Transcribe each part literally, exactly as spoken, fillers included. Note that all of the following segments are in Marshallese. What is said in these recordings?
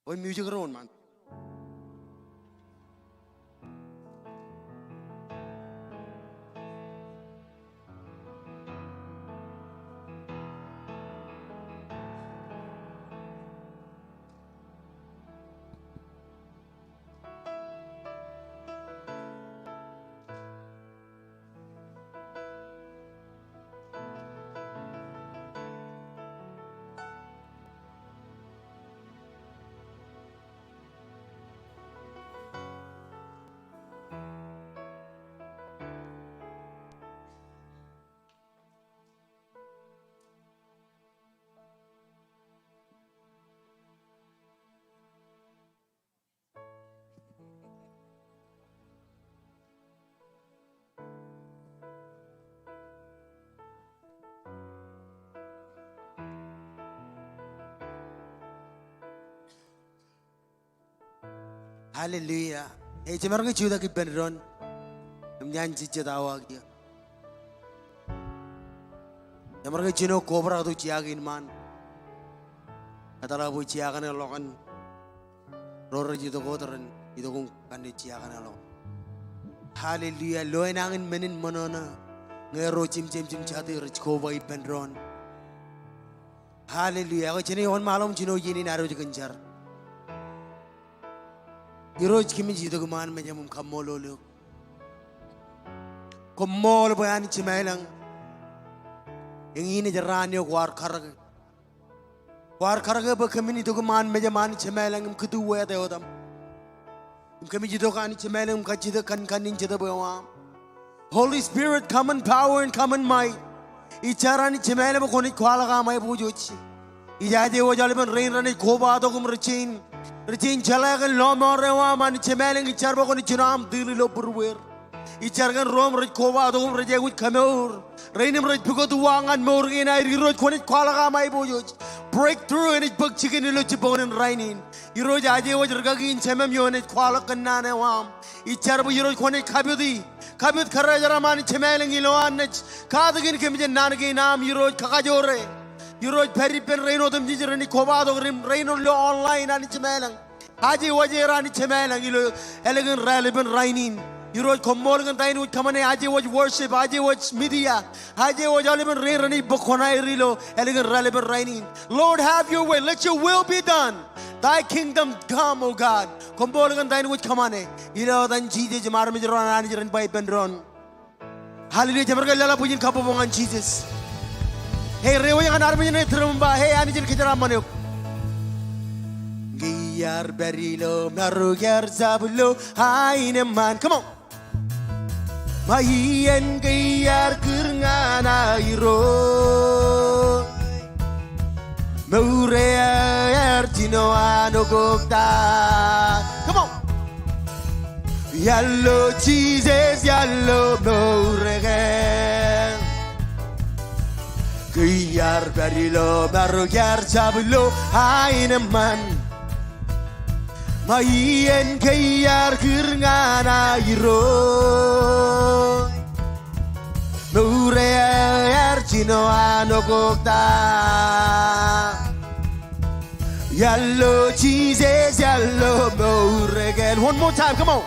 Bwe music ro wōnṃaan. Hallelujah. Ej jemaroñ ke jutak ippān doon im ñan jejjet awa kiiō. Jemaroñ ke jino kobrak tok jea kein ṃaan. Etal bwe jea kaṇe ḷọk ñan ro rej itok wōt ren itok im kaṇe jea kaṇe ḷọk. Hallelujah. Lo enañin men in ṃōṇōṇō ñe ro jimjimjim jatū rej koba ippān doon. Hallelujah. Ekwe jen wōnṃaanḷọk im jino iien in ad wōj kōn jar. Irooj, kōmij itok iṃaan mejaṃ im kaṃṃoolol eok. Koṃṃool bwe Anij Jemem ilañ. Eñin ej raan eo kwaar karōke. Kwaar karōke bwe kōmin itok iṃaan mejaṃ Anij Jemem ilañ im kūtuwe āt eo etaṃ. Im kōmij itok Anij Jemem ilañ im kajjitōk kankannin Jetōb eo aṃ. Holy Spirit, come in power and come in might. Ij jar Anij Jemem ilañ bwe kwōnaaj kwaḷọk aṃ aiboojoj. Ij aje wōj aolepen rein renaaj kobatok im rej jañin, rej jañin jeḷā kōn lọmọọr eo aṃ Anij Jemem ilañ. Ij jar bwe kwōnaaj jino aṃ tūlil ilo būrueir. Ij jar kōn ro im rej kobatok im rej aikuj kemour. Rein im rej pukot uwaak ñan mour kein aer, Irooj kwōnaaj kwaḷọk aṃ aiboojoj. Breakthrough enaaj bōk jikin ilo jibboñōn in rainin. Irooj aje wōj rikaki in Jemem ioon ej kwaḷọk kōn naan eo aṃ. Ij jar bwe Irooj kwōnaaj kapiti, kapit kōrā eo aṃ Anij Jemem ilañ ilo an naaj katakin kōm jān naan kein aṃ Irooj kakajoore. Irooj pād ippān rein otemjej renaaj kobatok im rein ilo online Anij Jemem ilañ. Aje wōj er Anij Jemem ilañ ilo ālikin raelepin rainin. Irooj koṃṃool kōn ta in wōj kōṃṃane, aje wōj worship, aje wōj media, aje wōj aolepen rein renaaj bōk kuṇaer ilo ālikin raelepin rainin. Lord, have your way. Let your will be done. Thy kingdom come, O God. Koṃṃool kōn ta in wōj kōṃṃane. Ilo etan Jisōs im armej ro an Anij ren ba ippān doon. Hallelujah. Jemaroñ ke leḷọk bwijin kabbokbok ñan Jisōs. Hey, reiwōj ñan armej ṇe ej tūrūṃ im ba, hey, Anij en kōjeraaṃṃan eok. Ñe iar pād ilo marok iar jab lo aenōṃṃan. Come on. Ṃae iien ke iar kūr ñan aō Irooj. Mour eo ear jino an okoktak. Come on. Iar lo Jisōs, iar lo mour kein. Ke iar pād ilo marok iar jab lo aenōṃṃan. Ṃae iien ke iar kūr ñan aō Irooj. Mour eo ear jino an okoktak. Iar lo Jisōs, iar lo mour kein. One more time, come on.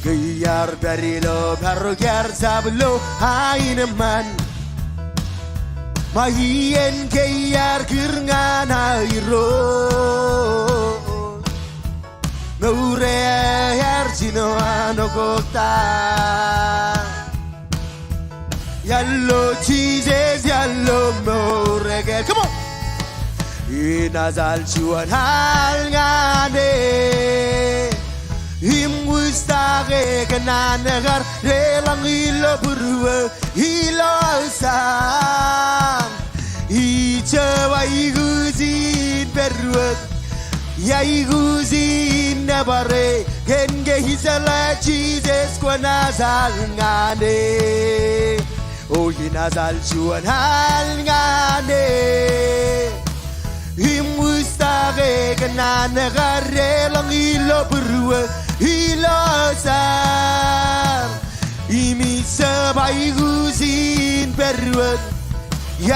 Ke iar pād ilo marok iar jab lo aenōṃṃan. Ṃae iien ke iar kūr ñan aō Irooj. Mour eo ear jino an okoktak. Iar lo Jisōs, iar lo mour ekāāl. Come on. Inaaj al juon al ñan e im wūjtake kōṇaan kar deḷọñ ilo būruō ilo aō Sam. Ij jab aikuj in pād wōt, aikuj in nōbare, kōn ke ij jeḷā Jisōs kwōnaaj al ñan e. O, inaaj al juon al ñan e im wūjtake kōṇaan kar deḷọñ ilo būruō ilo aō Sam. Im ij jab aikuj in pād wōt,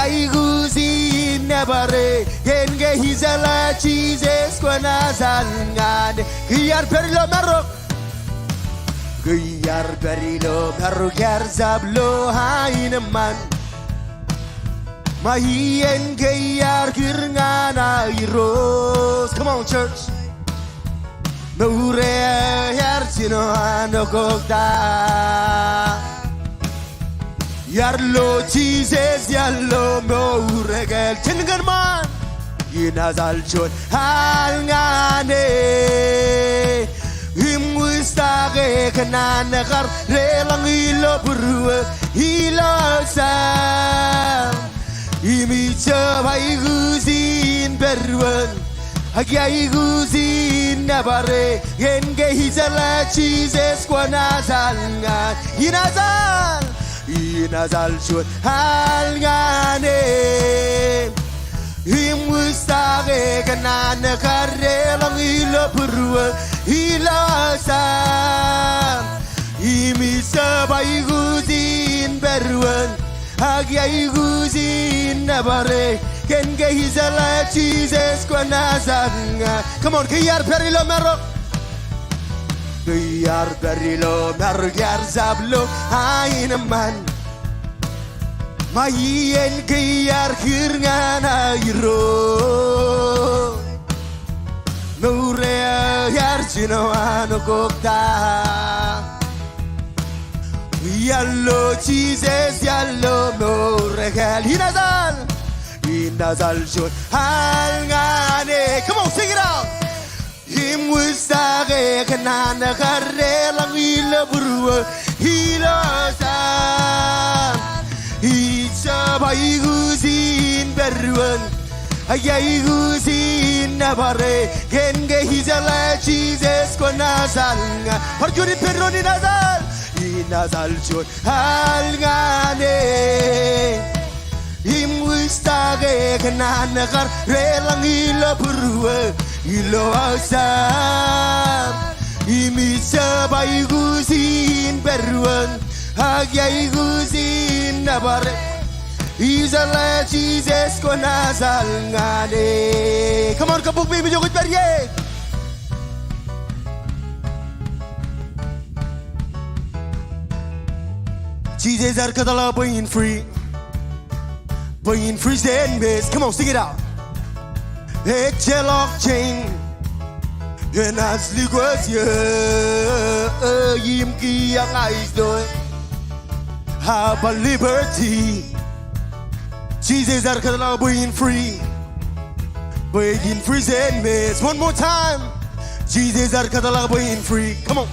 aikuj in nōbare, kōn ke ij jeḷā Jisōs kwōnaaj al ñan e. Kiiō iar pād ilo marok. Kiiō iar pād ilo marok, iar jab lo aenōṃṃan. Ṃae iien ke iar kūr ñan aō Irooj. Come on, church. Mour eo iar jino an okoktak. Iar lo Jisōs, iar lo mour ekāāl. Jen kōṃṃan. Inaaj al juon al ñan e im wūjtake kōṇaan kar deḷọñ ilo būruō ilo aō Sam. Im ij jab aikuj in pād wōt, ak aikuj in nōbare, kōn ke ij jeḷā Jisōs kwōnaaj al ñan e. Inaaj al, inaaj al juon al ñan e im wūjtake kōṇaan kar deḷọñ ilo būruō ilo aō Sam. Im ij jab aikuj in pād wōt, ak aikuj in nōbare, kōn ke ij jeḷā Jisōs kwōnaaj al ñan e. Come on, kiiō iar pād ilo marok. Kiiō iar pād ilo marok, iar jab lo aenōṃṃan. Ṃae iien ke iar kūr ñan aō Irooj. Mour eo iar jino an okoktak. Iar lo Jisōs, iar lo mour ekāāl. Inaaj al, inaaj al juon al ñan e. Come on, sing it out. Im wūjtake kōṇaan kar deḷọñ ilo būruō ilo aō Sam. Ij jab aikuj in pād wōt, ak aikuj in nōbare, kōn ke ij jeḷā Jisōs kwōnaaj al ñan e. Bar juon ippān doon, inaaj al, inaaj al juon al ñan e im wūjtake kōṇaan kar deḷọñ ilo būruō ilo aō Sam. Im ij jab aikuj in pād wōt, ak aikuj in nōbare, ij jeḷā Jisōs kwōnaaj al ñan e. Come on, kab bōk bwe im ijo kwōj pād ie. Jisōs ear kōtḷọk bwe in free. Bwe in free jān mess. Come on, sing it out. Ejjeḷọk chain enaaj likūt eō im kiiō ña ij loe. Have a liberty. Jisōs ear kōtḷọk bwe in free. Bwe in free jān mess. One more time. Jisōs ear kōtḷọk bwe in free. Come on.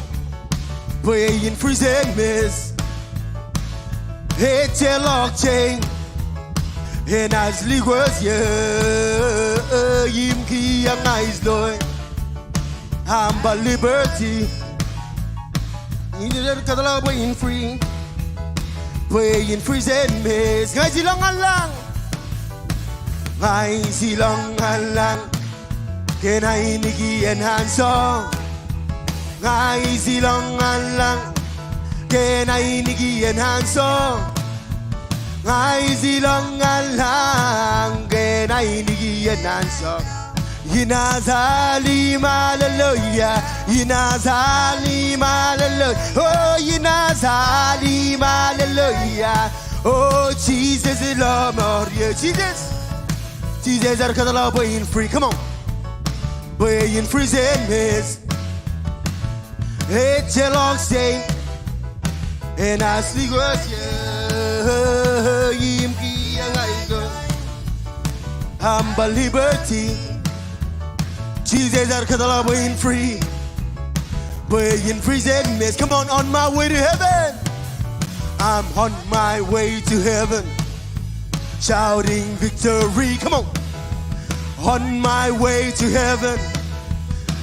Bwe in free jān mess. Ejjeḷọk chain enaaj likūt eō im kiiō ña ij loe. Have a liberty. Jisōs ear kōtḷọk bwe in free. Bwe in free jān mess. Ña ij ilọk ñan lañ. Ña ij ilọk ñan lañ kōn ainikien hansoñ. Ña ij ilọk ñan lañ kōn ainikien hansoñ. Ña ij ilọk ñan lañ kōn ainikien hansoñ. Inaaj al im alleluia. Inaaj al im alleluia. O, inaaj al im alleluia. O, Jisōs ilo mour eo. Jisōs. Jisōs ear kōtḷọk bwe in free. Come on. Bwe in free jān mess. Ejjeḷọk chain enaaj likūt eō im kiiō ña ij loe. Am bar liberty. Jisōs ear kōtḷọk bwe in free. Bwe in free, say yes. Come on, on my way to heaven. I'm on my way to heaven. Shouting victory. Come on. On my way to heaven.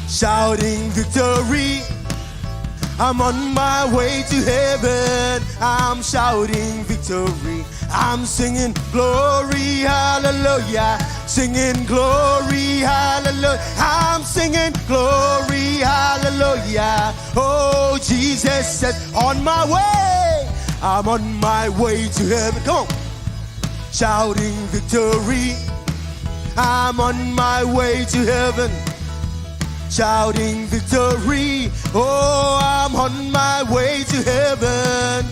Shouting victory. I'm on my way to heaven. I'm shouting victory. I'm singing glory, hallelujah. Singing glory, hallelujah. I'm singing glory, hallelujah. Oh, Jesus says, on my way. I'm on my way to heaven. Come on. Shouting victory. I'm on my way to heaven. Shouting victory. Oh, I'm on my way to heaven.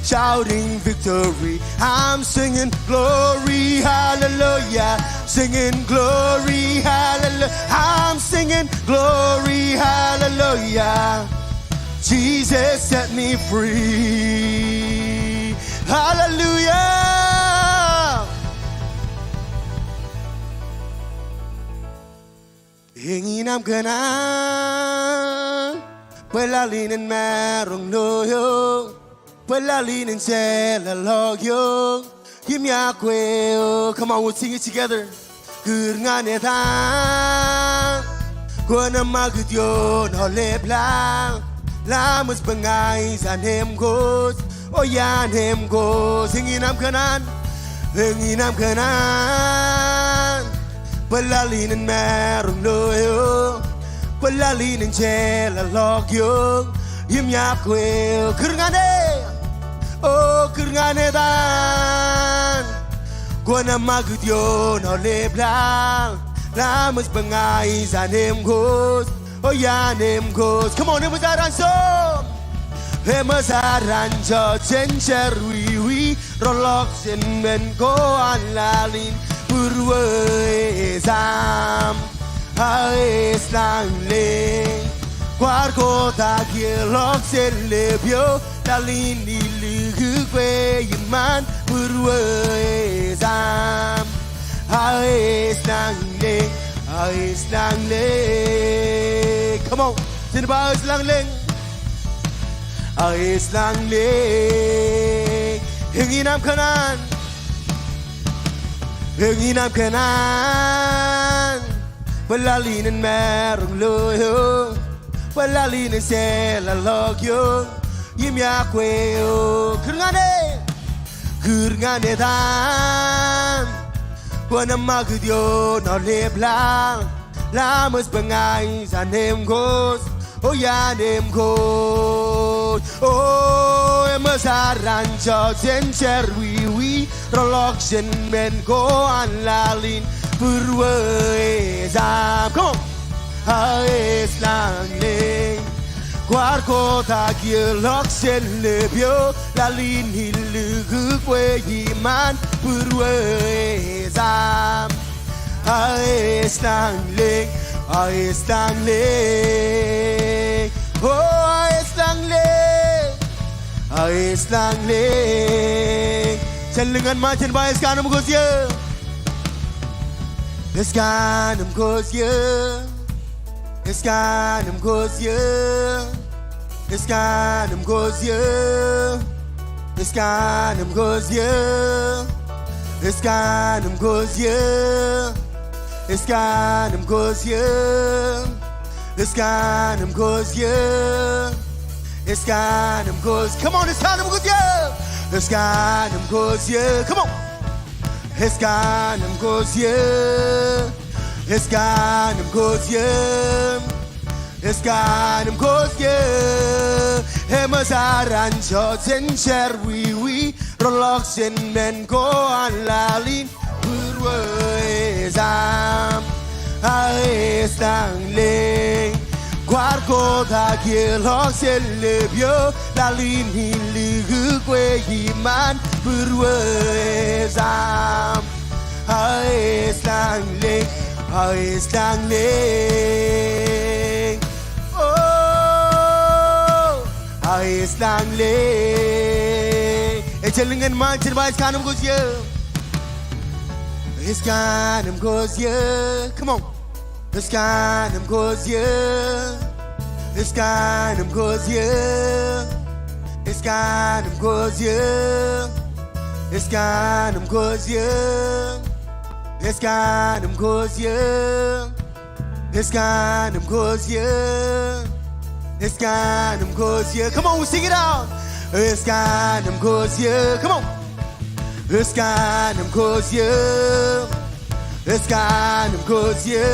Shouting victory. I'm singing glory, hallelujah. Singing glory, hallelujah. I'm singing glory, hallelujah. Jesus set me free. Hallelujah. Eñin aṃ kōṇaan, bwe laḷ in en maroñ ilo eok, bwe laḷ in en jeḷāḷọk eok, im iọkwe eok. Come on, we'll sing it together. Kūr ñan etan, kwōn eṃṃakūt ioon aolep laḷ, Laṃōj bwe ña ij an eṃkos, o iaan eṃkos. Eñin aṃ kōṇaan, eñin aṃ kōṇaan, bwe laḷ in en maroñ ilo eok, bwe laḷ in en jeḷāḷọk eok, im iọkwe eok. Kūr ñan e, o kūr ñan etan, kwōn eṃṃakūt ioon aolep laḷ, Laṃōj bwe ña ij an eṃkos, o iaan eṃkos. Come on, eṃōj ad anjọ. Eṃōj ad anjọ jān jerọwiwi, reḷọk jān men ko an laḷ in būrueej aṃ. Aes lañleng, kwaar kotak ioḷọk jān lep eo, laḷ in ilukkuun kwe iṃaan būrueej aṃ. Aes lañleng, aes lañleng. Come on. Jen ba aes lañleng. Aes lañleng. Eñin aṃ kōṇaan. Eñin aṃ kōṇaan. Bwe laḷ in en maroñ ilo eok, bwe laḷ in en jeḷāḷọk eok, im iọkwe eok. Kūr ñan e, kūr ñan etan, kwōn eṃṃakūt ioon aolep laḷ, Laṃōj bwe ña ij an eṃkos, o iaan eṃkos. O eṃōj ad anjọ jān jerọwiwi, reḷọk jān men ko an laḷ in būrueej aṃ. Come on. Aes lañleng, kwaar kotak ioḷọk jān lep eo, laḷ in ilukkuun kwe iṃaan būrueej aṃ. Aes lañleng, aes lañleng. O aes lañleng, aes lañleng. Jen lōñ ñan ṃaan, jen ba, Ej kanooj eok. Ej kanooj eok. Ej kanooj eok. Ej kanooj eok. Ej kanooj eok. Ej kanooj eok. Ej kanooj eok. Ej kanooj eok. Ej kanooj eok. Come on, ej kanooj eok. Ej kanooj eok. Come on. Ej kanooj eok. Ej kanooj eok. Ej kanooj eok. Eṃōj ad anjọ jān jerọwiwi, reḷọk jān men ko an laḷ in būrueej aṃ. Aes lañleng, kwaar kotak ioḷọk jān lep eo, laḷ in ilukkuun kwe iṃaan būrueej aṃ. Aes lañleng, aes lañleng. O, aes lañleng. Ej lōñ ñan ṃaan, jen ba, Ej kanooj eok. Ej kōn im kōj eō. Come on. Ej kōn im kōj eō. Ej kōn im kōj eō. Ej kōn im kōj eō. Ej kōn im kōj eō. Ej kōn im kōj eō. Ej kōn im kōj eō. Ej kōn im kōj eō. Come on, sing it out. Ej kōn im kōj eō. Come on. Ej kōn im kōj eō. Ej kōn im kōj eō.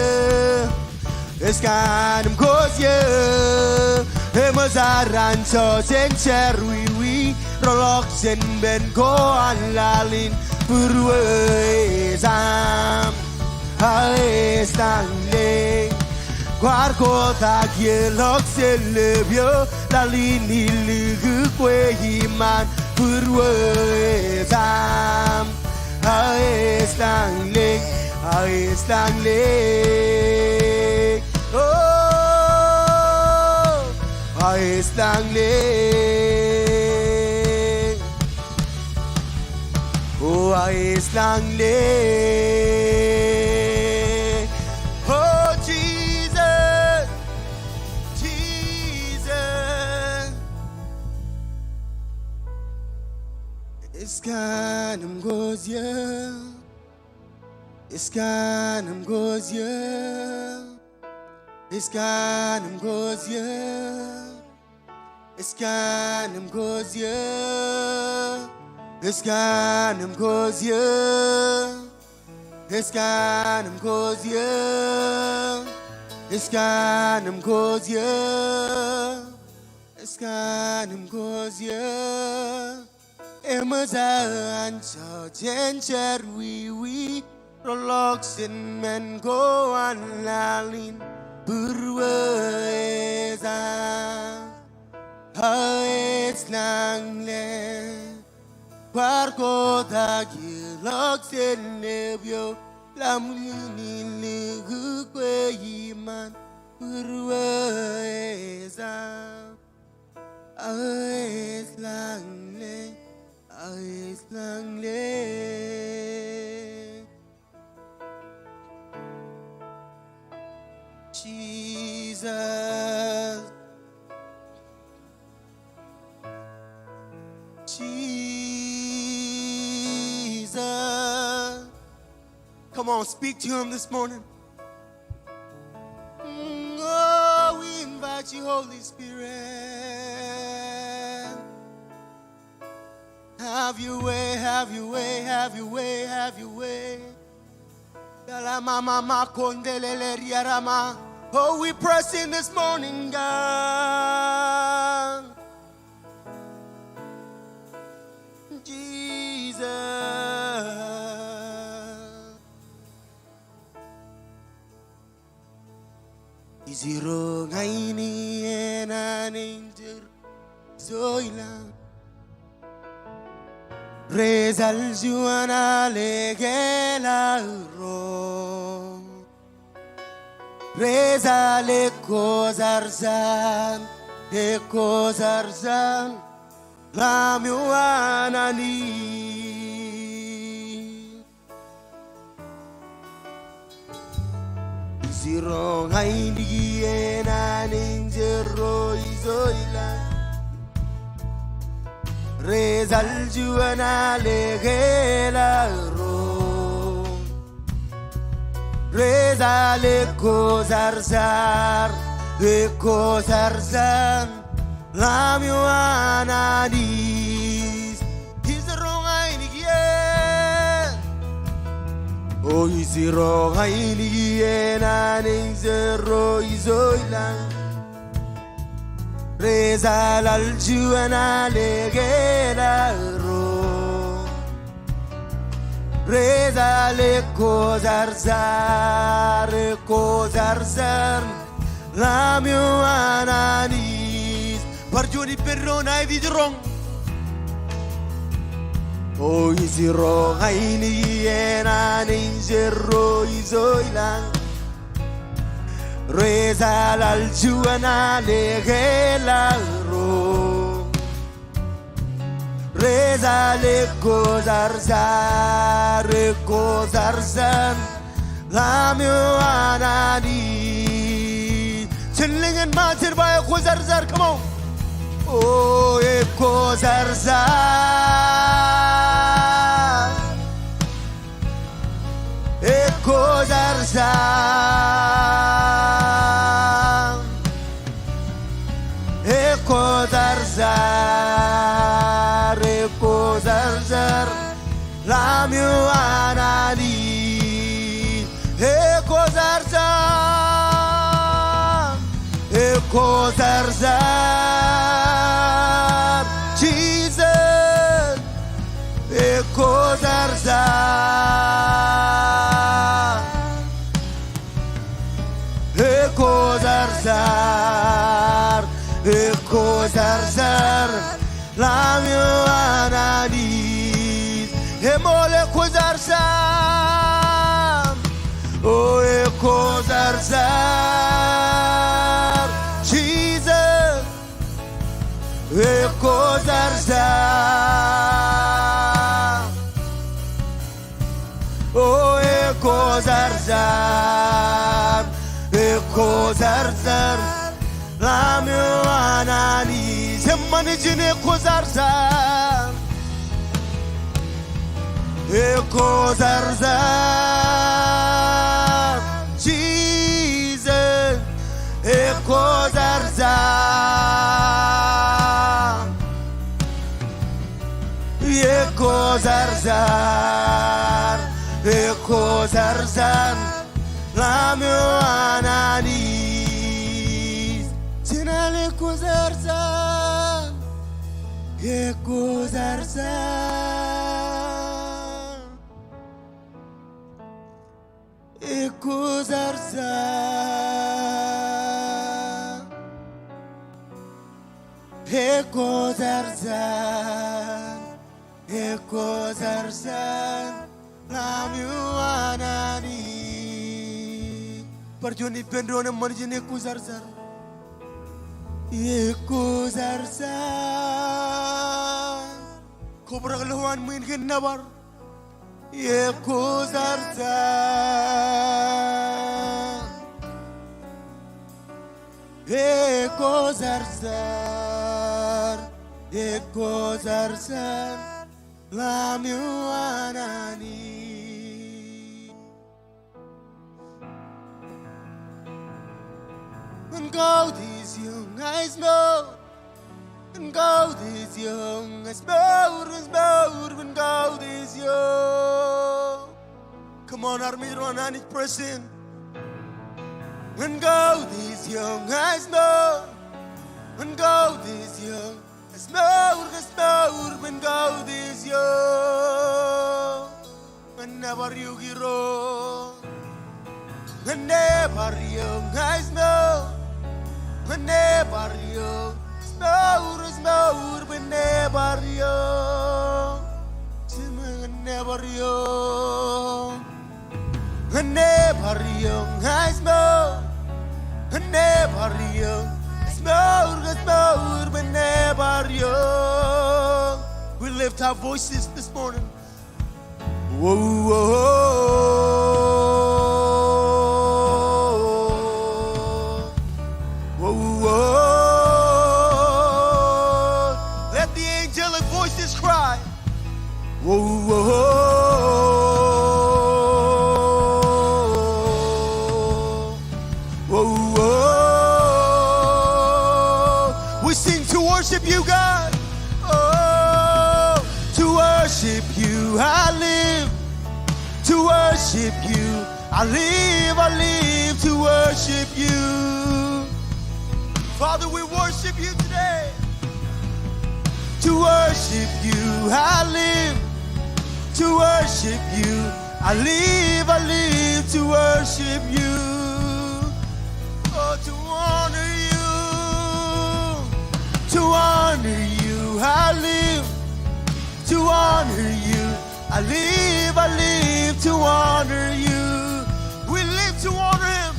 Ej kōn im kōj eō. Eṃōj ad an jọjān jerọwiwi, rọọlḷọk jān men ko an laḷ in būrueej aṃ. Ej lañlōñ. Kwaar kotak ieḷọk jān lepio, laḷ in ilikū kwe iṃaan būrueej aṃ. Ej lañlōñ, ej lañlōñ. Oh, ej lañlōñ. Oh, ej lañlōñ. Oh, Jesus. Ej kōn im kōj eō. Ej kōn im kōj eō. Ej kōn im kōj eō. Ej kōn im kōj eō. Ej kōn im kōj eō. Ej kōn im kōj eō. Ej kōn im kōj eō. Ej kōn im kōj eō. Eṃōj ad an jọjān jerọwiwi, rọọlḷọk jān men ko an laḷ in būrueej aṃ. Ej lañlōñ. Kwaar kotak ieḷọk jān lepio, laḷ in ilikū kwe iṃaan būrueej aṃ. Ej lañlōñ, ej lañlōñ. Jesus. Jesus. Come on, speak to him this morning. Mm, oh, we invite you, Holy Spirit. Have your way, have your way, have your way, have your way. Yalamamama kondelele riarama. Oh, we press in this morning, God. Jesus. Ijirro ña in iien an enjeḷ ijo ilañ. Rej al juon al ekkeḷaḷ ro. Rej al ekkojarjar, ekkojarjar Lamio an Anij. Ijirro ña in iien an enjeḷ ro ijo ilañ. Rej al juon al ekkeḷaḷ ro. Rej al ekkojarjar, ekkojarjar Lamio an Anij. Ijirro ña in iien. O ijirro ña in iien an enjeḷ ro ijo ilañ. Rej al juon al ekkeḷaḷ ro. Rej al ekkojarjar, ekkojarjar Lamio an Anij. Bar juon ippān doon aet, ijirro ña. O ijirro ña in iien an enjeḷ ro ijo ilañ. Rej al juon al ekkeḷaḷ ro. Rej Ekwōjarjar, ekwōjarjar, Lamb eo an Anij. Jen lōñ in ṃaan, jen ba ekwōjarjar, come on. O ekwōjarjar, ekwōjarjar, ekwōjarjar, ekwōjarjar, Lamb eo an Anij. Ekwōjarjar, ekwōjarjar, Jesus. Ekwōjarjar, ekwōjarjar, ekwōjarjar, Lamb eo an Anij. Eṃool, ekwōjarjar. O ekwōjarjar, Jesus. Ekwōjarjar. O ekwōjarjar, ekwōjarjar, Lamb eo an Anij. Eṃṃan ijin, ekwōjarjar, ekwōjarjar, Jesus, ekwōjarjar. Ekwōjarjar, ekwōjarjar, Lamb eo an Anij. Jen al ekwōjarjar, ekwōjarjar. Ekwōjarjar, ekwōjarjar, ekwōjarjar, Lamb eo an Anij. Bar juon ippān doon eṃṃan ijin ekwōjarjar. Ekwōjarjar. Kobrak lowaan ṃwiin kōn nōbar. Ekwōjarjar. Ekwōjarjar. Ekwōjarjar. Lamb eo an Anij. Ñan kautiej ioñ ij mour. Ñan kautiej ioñ ij mour, ij mour, ñan kautiej ioñ. Come on, armej ro an Anij, press in. Ñan kautiej ioñ ij mour. Ñan kautiej ioñ ij mour, ij mour, ñan kautiej ioñ. Ñan nōbar eok Irooj. Ñan nōbar eok ij mour. Ñan nōbar eok ij mour, ij mour, ñan nōbar eok. Jema, ñan nōbar eok. Ñan nōbar eok ij mour. Ñan nōbar eok ij mour, ij mour, ñan nōbar eok. We lift our voices this morning. Whoa, whoa, whoa, whoa. Let the angelic voices cry. Whoa, whoa, whoa. Whoa, whoa. We sing to worship you, God. Oh, to worship you, I live. To worship you, I live, I live to worship you. Father, we worship you today. To worship you, I live. To worship you, I live, I live to worship you. Oh, to honor you. To honor you, I live. To honor you, I live, I live to honor you. We live to honor him.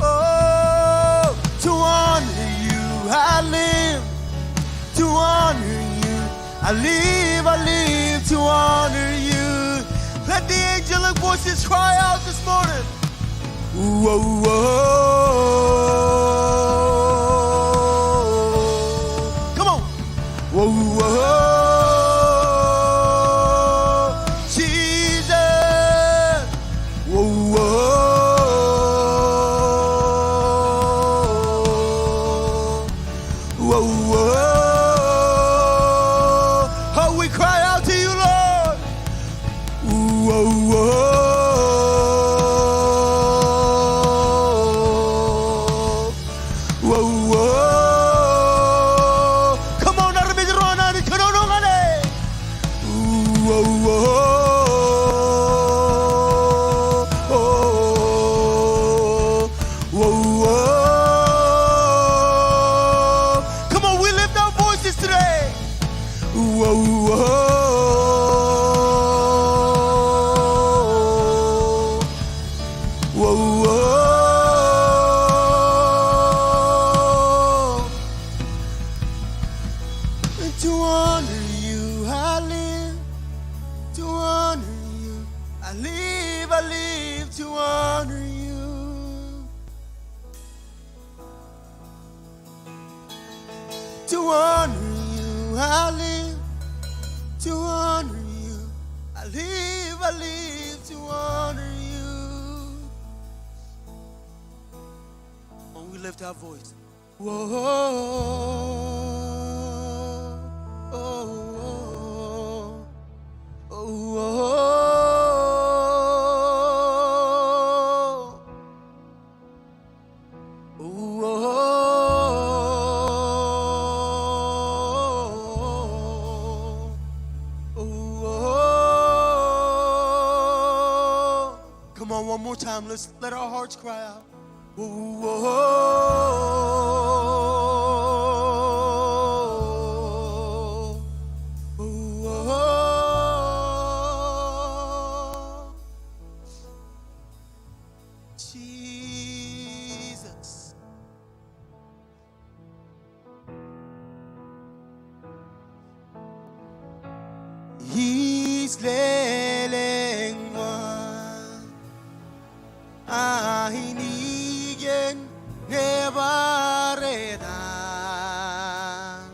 Oh, to honor you, I live. To honor you, I live, I live to honor you. Let the angelic voices cry out this morning. Whoa, whoa. Come on. Whoa, whoa. Jesus. Whoa, whoa. Whoa, whoa. How we cry out to you, Lord. Whoa, whoa. Whoa, whoa. Come on, armej ro an Anij kōnono ñan e. Whoa, whoa. Whoa, whoa. Come on, we lift our voices today. Whoa, whoa. Whoa, whoa. To honor you, I live. To honor you, I live, I live to honor you. To honor you, I live. To honor you, I live, I live to honor you. When we lift our voice. Whoa, oh, oh, oh, oh. Come on, one more time. Let's let our hearts cry out. Jesus. Ij lelōñ ṃaan ainikien nebar etan.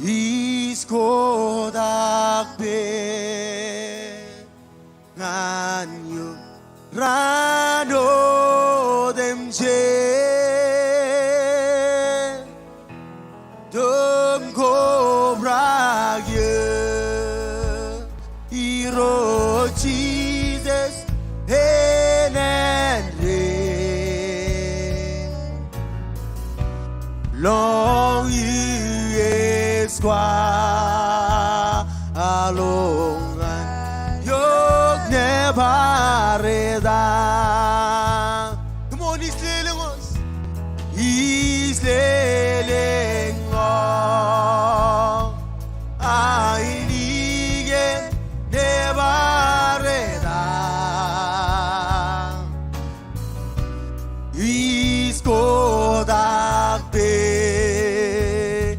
Ij kotak peiṃ ñan eok raan otemjej. Itok kobrak eō, Irooj Jisōs, enāān dein. Lọñiiō ej kwaḷọk ñan eok nebar etan. Come on, ij lelōñ eo. Ij lelōñ eo ainikien nebar etan. Ij kotak peiṃ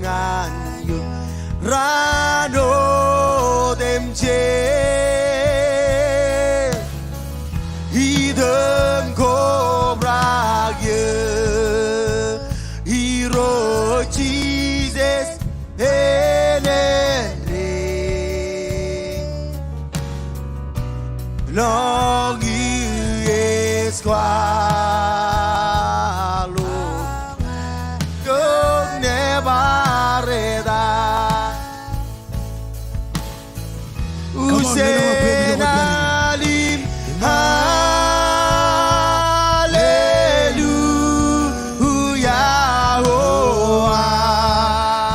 ñan eok raan otemjej. Itok kobrak eō, Irooj Jisōs, enāān dein. Lọñiiō ej kwaḷọk ñan eok nebar etan. Come on, let him open the door. Usen alim, hallelujah, oh,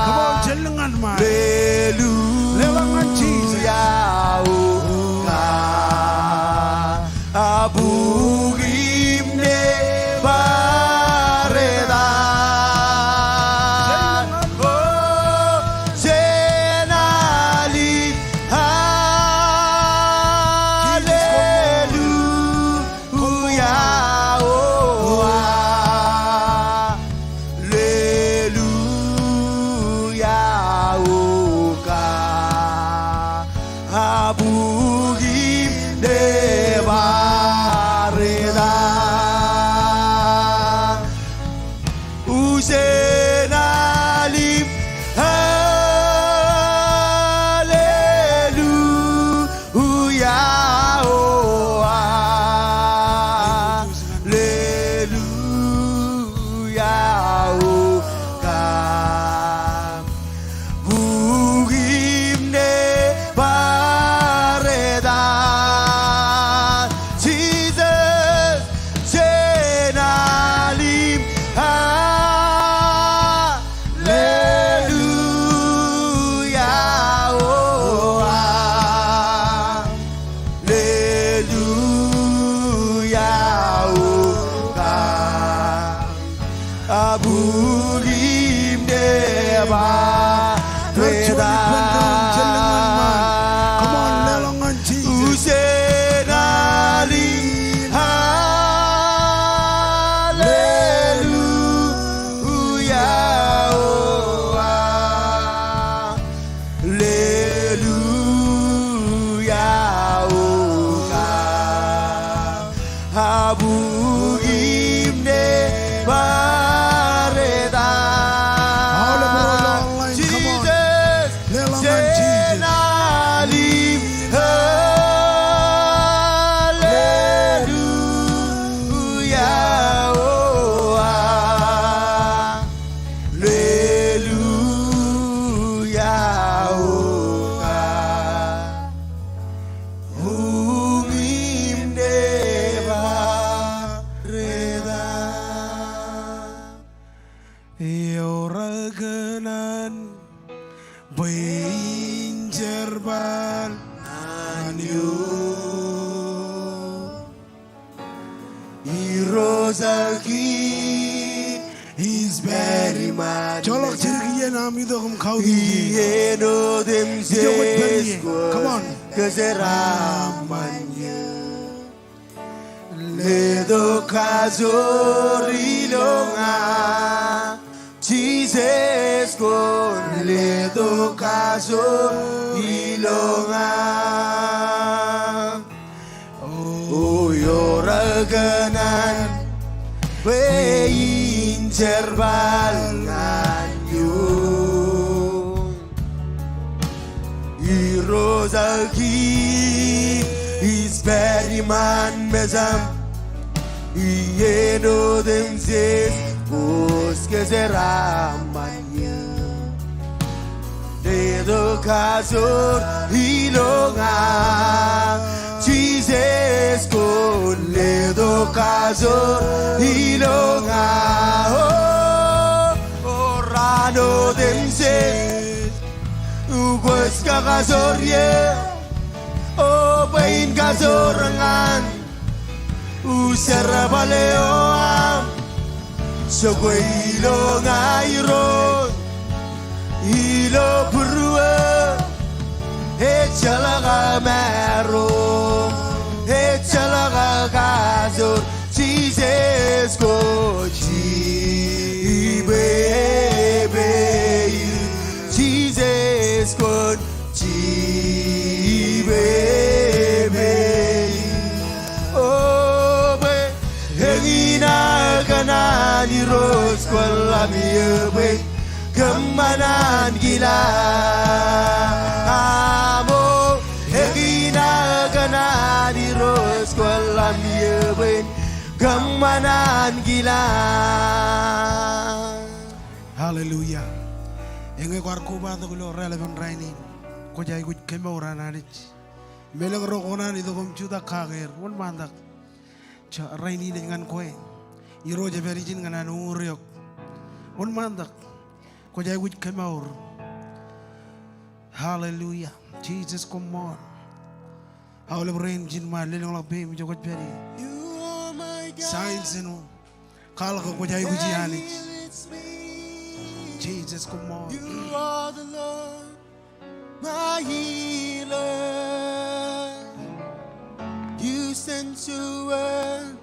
come on, jen lōñ ñan ṃaan. Hallelujah, leḷọk ñan Jesus. Oh, God, abuk im ne Abuk im nōbar etan. Come on, leḷọk ñan Jesus. Usen alim, hallelujah, O God. Hallelujah, O God. Abuk im nōbar etan. Aolep ro ilo online, come on. Jesus. Leḷọk ñan Jesus. Usen alim, hallelujah, O God. Hallelujah, O God. Abuk im nōbar etan. Eor kōṇaan bwe in jerbal ñan eok. Irooj ak Kiiñ, is very much. Joḷọk jidik iien aṃ itok im kautiej. Iien otemjej kwōj pād ie. Come on. Kōjeraaṃṃan eō. Letok kajoor ilo ña. Jisōs kwōn letok kajoor ilo ña. O eor kōṇaan bwe in jerbal ñan eok. Irooj ak Kiiñ, is very much mejaṃ. Iien otemjej kwōj kōjeraaṃṃan eō. Letok kajoor ilo ña. Jisōs kwōn letok kajoor ilo ña. O, o raan otemjej kwōj kakajoor ie. O bwe in kajoor ñan ujerbal eo aṃ. Jokwe ilo ña Irooj, ilo būruō, ejjeḷọk maro, ejjeḷọk kajoor, Jisōs kwōj jipepe, Jisōs kwōn jipepe. O bwe eñin aō kōṇaan Irooj kwōḷḷam eō bwe kōṃṃan ankilaan. Aṃ o, eñin aō kōṇaan Irooj kwōḷḷam eō bwe kōṃṃan ankilaan. Hallelujah. Eñe kwaar kobatok ilo raelepin rainin, kwōj aikuj kemour an Anij. Im elōñ ro kōṇaan itok im jutak kake er, wōnṃaantak. Rainin ej ñan kwe. Irooj ej pād ijin ñan an uñūr eok. Wōnṃaantak. Kwōj aikuj kemour. Hallelujah. Jisōs koṃṃool. Aolep rein ijin ṃae lelōñḷọk peiṃ ijo kwōj pād ie. Signs āinwōt kwaḷọk ke kwōj aikuji Anij. Jisōs koṃṃool. You are the Lord, my healer. You sent your word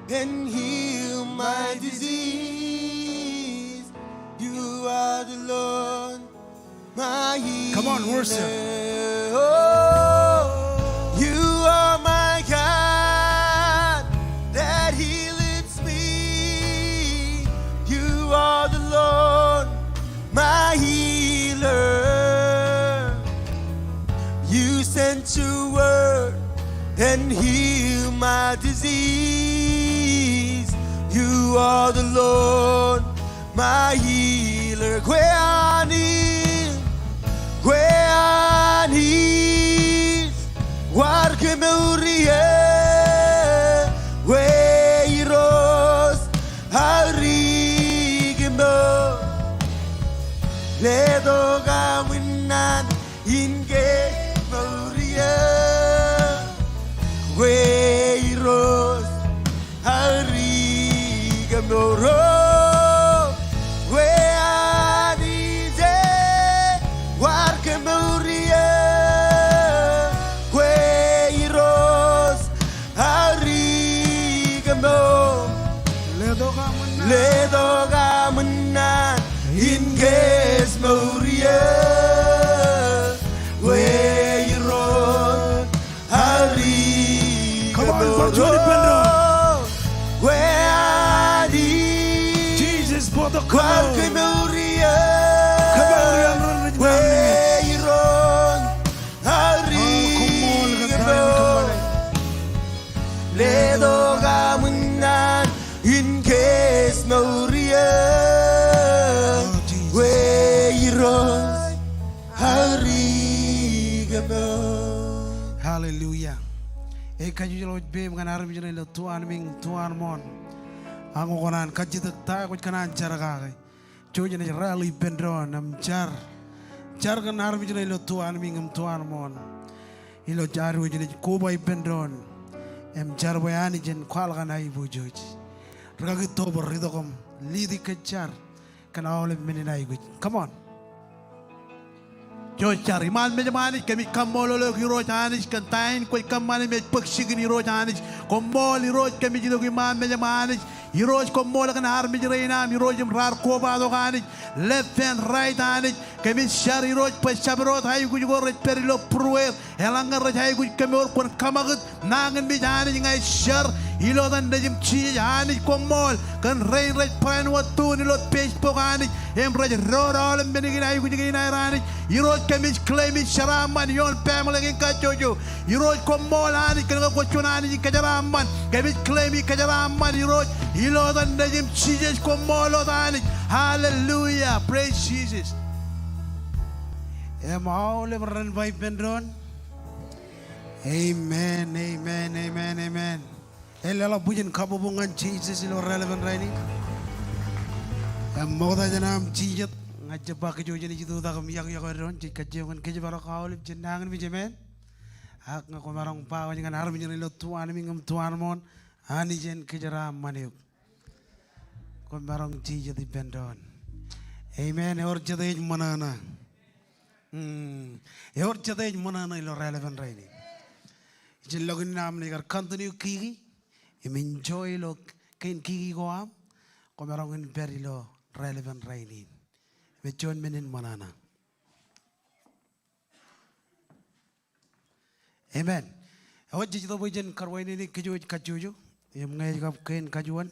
and heal my disease. You are the Lord, my healer. Come on, worship. Oh, you are my God that healeth me. You are the Lord, my healer. You sent your word and heal my disease. You are the Lord, my healer. Kwe Anij, kwe Anij, kwaar kemour ie. Kwe Irooj, aō ri kemour. Letok aṃ unin in kemour ie. Kwe Irooj, aō ri kemour. Letok aṃ naan in kōj mour eō, kwe Irooj Hari. Come on, kōmool. Bōjjān ippān doon. Kwe Anij. Jesus, bōktok kwaar kōmool. Kwe mour eō. Kōmool eō, kwe Irooj Hari. Oh, kōmool kōn ta in kōṃṃane. Letok aṃ naan in kōj mour eō. Oh, Jesus. Kwe Irooj Hari kōmool. Hallelujah. Ej kajjojo ḷọk ej peiṃ kōn armej ṇe ilo tu anmiiñ, tu anmooṇ. Ak ñe kwō kōṇaan kajjitōk ta eo kwōj kōṇaan jar kake. Jouj im rally ippān doon im jar. Jar kōn armej ṇe ilo tu anmiiñ im tu anmooṇ. Ilo jar wōj ej koba ippān doon im jar bwe Anij en kwaḷọk an aiboojoj. Rikaki Tobor, itok im lead e kōj jar kōn aolep men in aikuj. Come on. Jouj jar. Iṃaan mejaṃ Anij, kōmij kaṃṃoolol eok Irooj Anij kōn ta in kwōj kōṃṃane im ej bōk jikin Irooj Anij. Koṃṃool Irooj, kōmij itok iṃaan mejaṃ Anij. Irooj koṃṃool kōn armej rein aṃ Irooj im raar kobatok Anij. Left and right Anij. Kōmij jar Irooj bwe jabdewōt aikuj ko rej pād ilo būrueir. Eḷaññe rej aikuj kōmour kwōn kōṃakūt nañinmej Anij ña ij jar ilo etan Nejūṃ Jisōs. Anij koṃṃool kōn rein rej barāinwōt tune ilo Facebook Anij im rej doon aolep men kein aikuj kein aer Anij. Irooj kōmij claim e jeraaṃṃan ioon family kein kajjojo. Irooj koṃṃool Anij kōn ke kwōj juon Anij in kōjeraaṃṃan. Kōmij claim e kōjeraaṃṃan Irooj ilo etan Nejūṃ Jisōs, koṃṃool wōt Anij. Hallelujah. Praise Jesus. Im aolep ren ba ippān doon. Amen, amen, amen, amen. Eḷap bwijin kabbokbok ñan Jisōs ilo raelepen rainin. Im ṃokta jān aṃ jijet, ña ij jab ba kōj eo jenaaj itutak im iọkiọkwe doon, jej kajjioñ kōn kōjparok aolep jān nañinmej, amen. Ak ñe kwōmaroñ ba wōj ñan armej ṇe ilo tu anmiiñ im tu anmooṇ, Anij en kōjeraaṃṃan eok. Kwōmaroñ jijet ippān doon. Amen. Ewōr jet ej ṃōṇōṇō. Mm. Ewōr jet ej ṃōṇōṇō ilo raelepen rainin. Ijellọkin aṃ naaj kar continue kiki im enjoy ilo kein kiki ko aṃ, kwōmaroñ in pād ilo raelepen rainin. Im ej juon men in ṃōṇōṇō. Amen. Eo, jej itok bwe jen karuwainene kōj eo ej kajjojo. Im ñe ej kab kein kajuon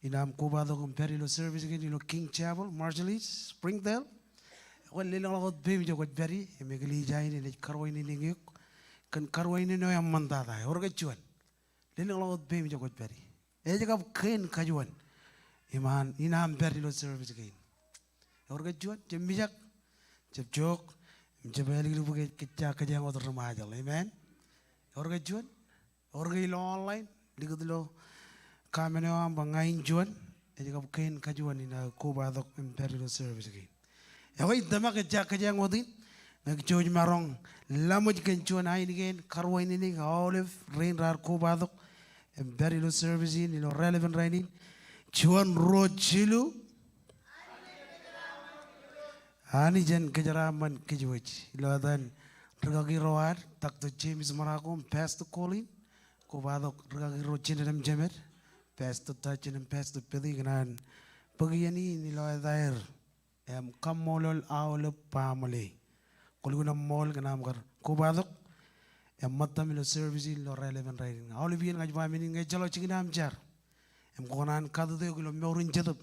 in aṃ kobatok im pād ilo service kein ilo King Chapel, Marshallese, Springdale, eo, lelōñḷọk wōt peiṃ ijo kwōj pād ie, im eklejia in enaaj karuwainene eok kōn karuwainene eo eṃṃantata. Ewōr kōj juon? Lelōñḷọk wōt peiṃ ijo kwōj pād ie. Ej kab kein kajuon iṃaan in aṃ pād ilo service kein. Ewōr kōj juon? Jab mijak, jab jook, im jab āliklibukej, kōjja kōjeañ wōt ri Ṃajeḷ. Amen. Ewōr kōj juon? Ewōr ke ilo online, likūt ilo comment eo aṃ bwe ña in juon. Ej kab kein kajuon in aō kobatok im pād ilo service kein. Eo, ij tōmak kōjja kōjeañ wōt in ñe kōj jouj maroñ laṃōj kōn juon ainikien karuwainene ke aolep rein raar kobatok im pād ilo service in ilo raelepen rainin. Juon, ruo, jilu. Anij en kōjeraaṃṃan kōjwōj. Ilo etan rikaki ro ad, Doctor James Marocco im Pastor Colin, kobatok rikaki ro jined im jemed, Pastor Dutton im Pastor Betty, kōṇaan bōk iien in ilo etaer im kaṃṃoolol aolep baaṃle. Kwōlukkuun eṃṃool kōn aṃ kar kobatok im ṃōttam ilo service in ilo raelepen rainin. Aolep iien ña ij ba men in, ñe ejjeḷọk jikin aṃ jar im kwō kōṇaan katōt eok ilo mour in Jetōb,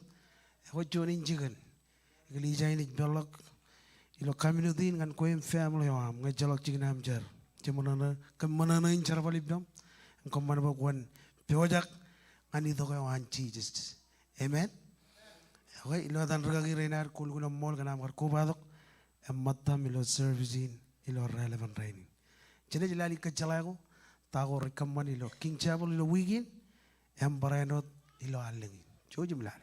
eo, juon in jikin. Eklejia in ej peḷḷọk ilo community in ñan kwe im family eo aṃ ñe ejjeḷọk jikin aṃ jar. Jej ṃōṇōṇō, kōm ṃōṇōṇō in jerbal ippaṃ im kōṃṃan bwe kwōn pojak ñan itok eo an Jisōs. Amen. Okay, ilo etan rikaki rein ad, kwōlukkuun eṃṃool kōn aṃ kar kobatok im ṃōttam ilo service in ilo raelepen rainin. Jenaaj lale kōjjeḷā ko ta ko rej kōṃṃan ilo King Chapel ilo wiik in im barāinwōt ilo allōñ in. Jouj im lale.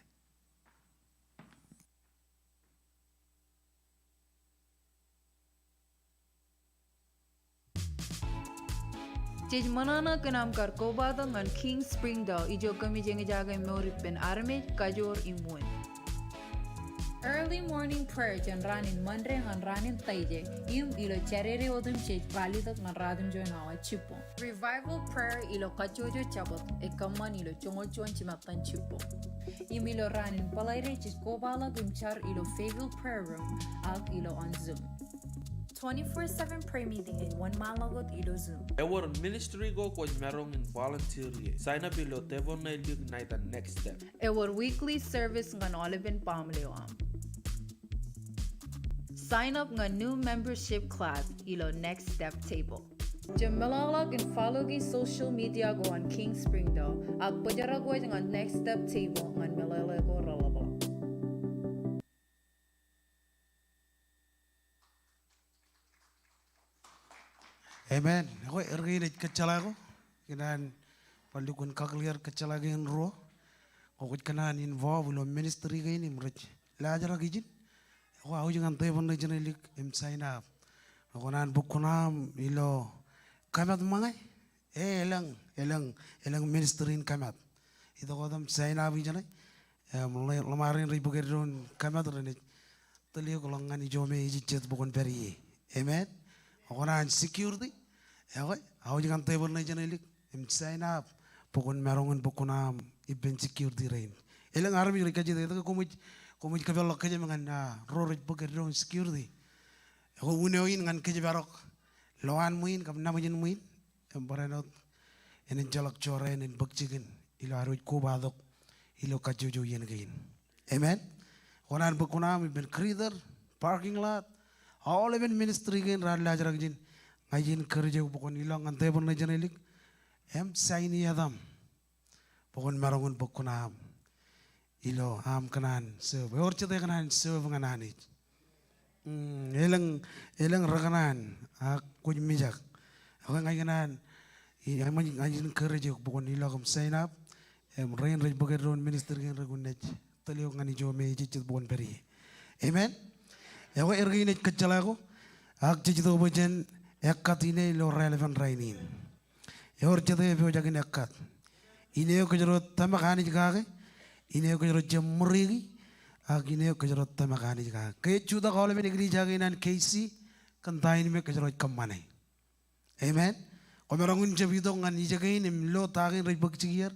Jej ṃōṇōṇō kōn aṃ kar kobatok ñan King Springdale, ijo kōmij eñjake mour ippān armej, kajoor im wōn. Early morning prayer jān raan in Monday ñan raan in Thursday, im ilo Saturday otemjej ralitōk ñan ratimjuon awa jibboñ. Revival prayer ilo kajjojo Jabōt, ekōṃṃan ilo joñoul juon jimattan jibboñ. Im ilo raan in Friday jej kobaḷọk im jar ilo Fayetteville Prayer Room, ak ilo on Zoom. Twenty-four seven prayer meeting ej wōnṃaanḷọk wōt ilo Zoom. Ewōr ministry ko kwōj maroñ in volunteer ie. Sign up ilo tebōḷ ṇe lik ṇa etan Next Step. Ewōr weekly service ñan aolepen baaṃle eo aṃ. Sign up ñan new membership class ilo Next Step table. Jab meḷọkḷọk in follow e social media ko an King Springdale, ak bōjrak wōj ñan Next Step table ñan meḷeḷe ko reḷapḷọk. Amen. Ekwe, erkein ej kōjjeḷā ko, ikōṇaan bar lukkuun kakōḷḷe er kōjjeḷā kein ruo. Kwōj kōṇaan involve ilo ministry kein im rej laajrak ijin. Ekwe, aōj ñan tebōḷ ṇe jeṇe lik im sign up. Ekwe, kōṇaan bōk kuṇaaṃ ilo Kamat ṃōñā. E, elōñ, elōñ, elōñ ministry in Kamat. Itok wōt im sign up ijeṇe. Im ḷe-, ḷōṃaro in rej bōk eddoin Kamat renaaj tōl eok ḷọk ñan ijo me ejejjet bwe kwōn pād ie. Amen. Ekwe, kōṇaan security. Ekwe, aōj ñan tebōḷ ṇe jeṇe lik im sign up bwe kwōn maroñ in bōk kuṇaaṃ ippān security rein. Elōñ armej rej kajjitōk, etke koṃij, koṃij kōpeḷḷọk kōjām ñan, ah, ro rej bōk eddoin security? Ekwe, unin eo in ñan kōjparok lowaan ṃwiin kab naṃjin ṃwiin. Im barāinwōt en ejjeḷọk jorrāān en bōk jikin ilo ad wōj kobatok ilo kajjojo iien kein. Amen. Kōṇaan bōk kuṇaaṃ ippān greeter, parking lot, aolepen ministry kein raar laajrak ijin. Ña ij encourage eok bwe kwōn ilọk ñan tebōḷ ṇe jeṇe lik im sign e etaṃ bwe kwōn maroñ in bōk kuṇaaṃ ilo aṃ kōṇaan serve. Ewōr jete kōṇaan serve ñan Anij? Mm, elōñ, elōñ rekōṇaan ak kwōj mijak. Ekwe, ña ikōṇaan, i, ña ij, ña ij encourage eok bwe kwōn ilọk im sign up. Im rein rej bōk eddoin ministry kein rekōn naaj tōl eok ñan ijo me ejejjet bwe kwōn pād ie. Amen. Ekwe, erkein ej kōjjeḷā ko, ak jej itok bwe jen ekkat ine ilo raelepen rainin. Ewōr jete epojak in ekkat. Ine eo kōjro tōmak Anij kake, ine eo kōjro jab ṃōriki, ak ine eo kōjro tōmak Anij kake. Ke ej jutak aolepen eklejia kein an K C kōn ta in me kōjro ej kōṃṃane. Amen. Kwōmaroñ in jab itok ñan ijekein im lo ta kein rej bōk jikier.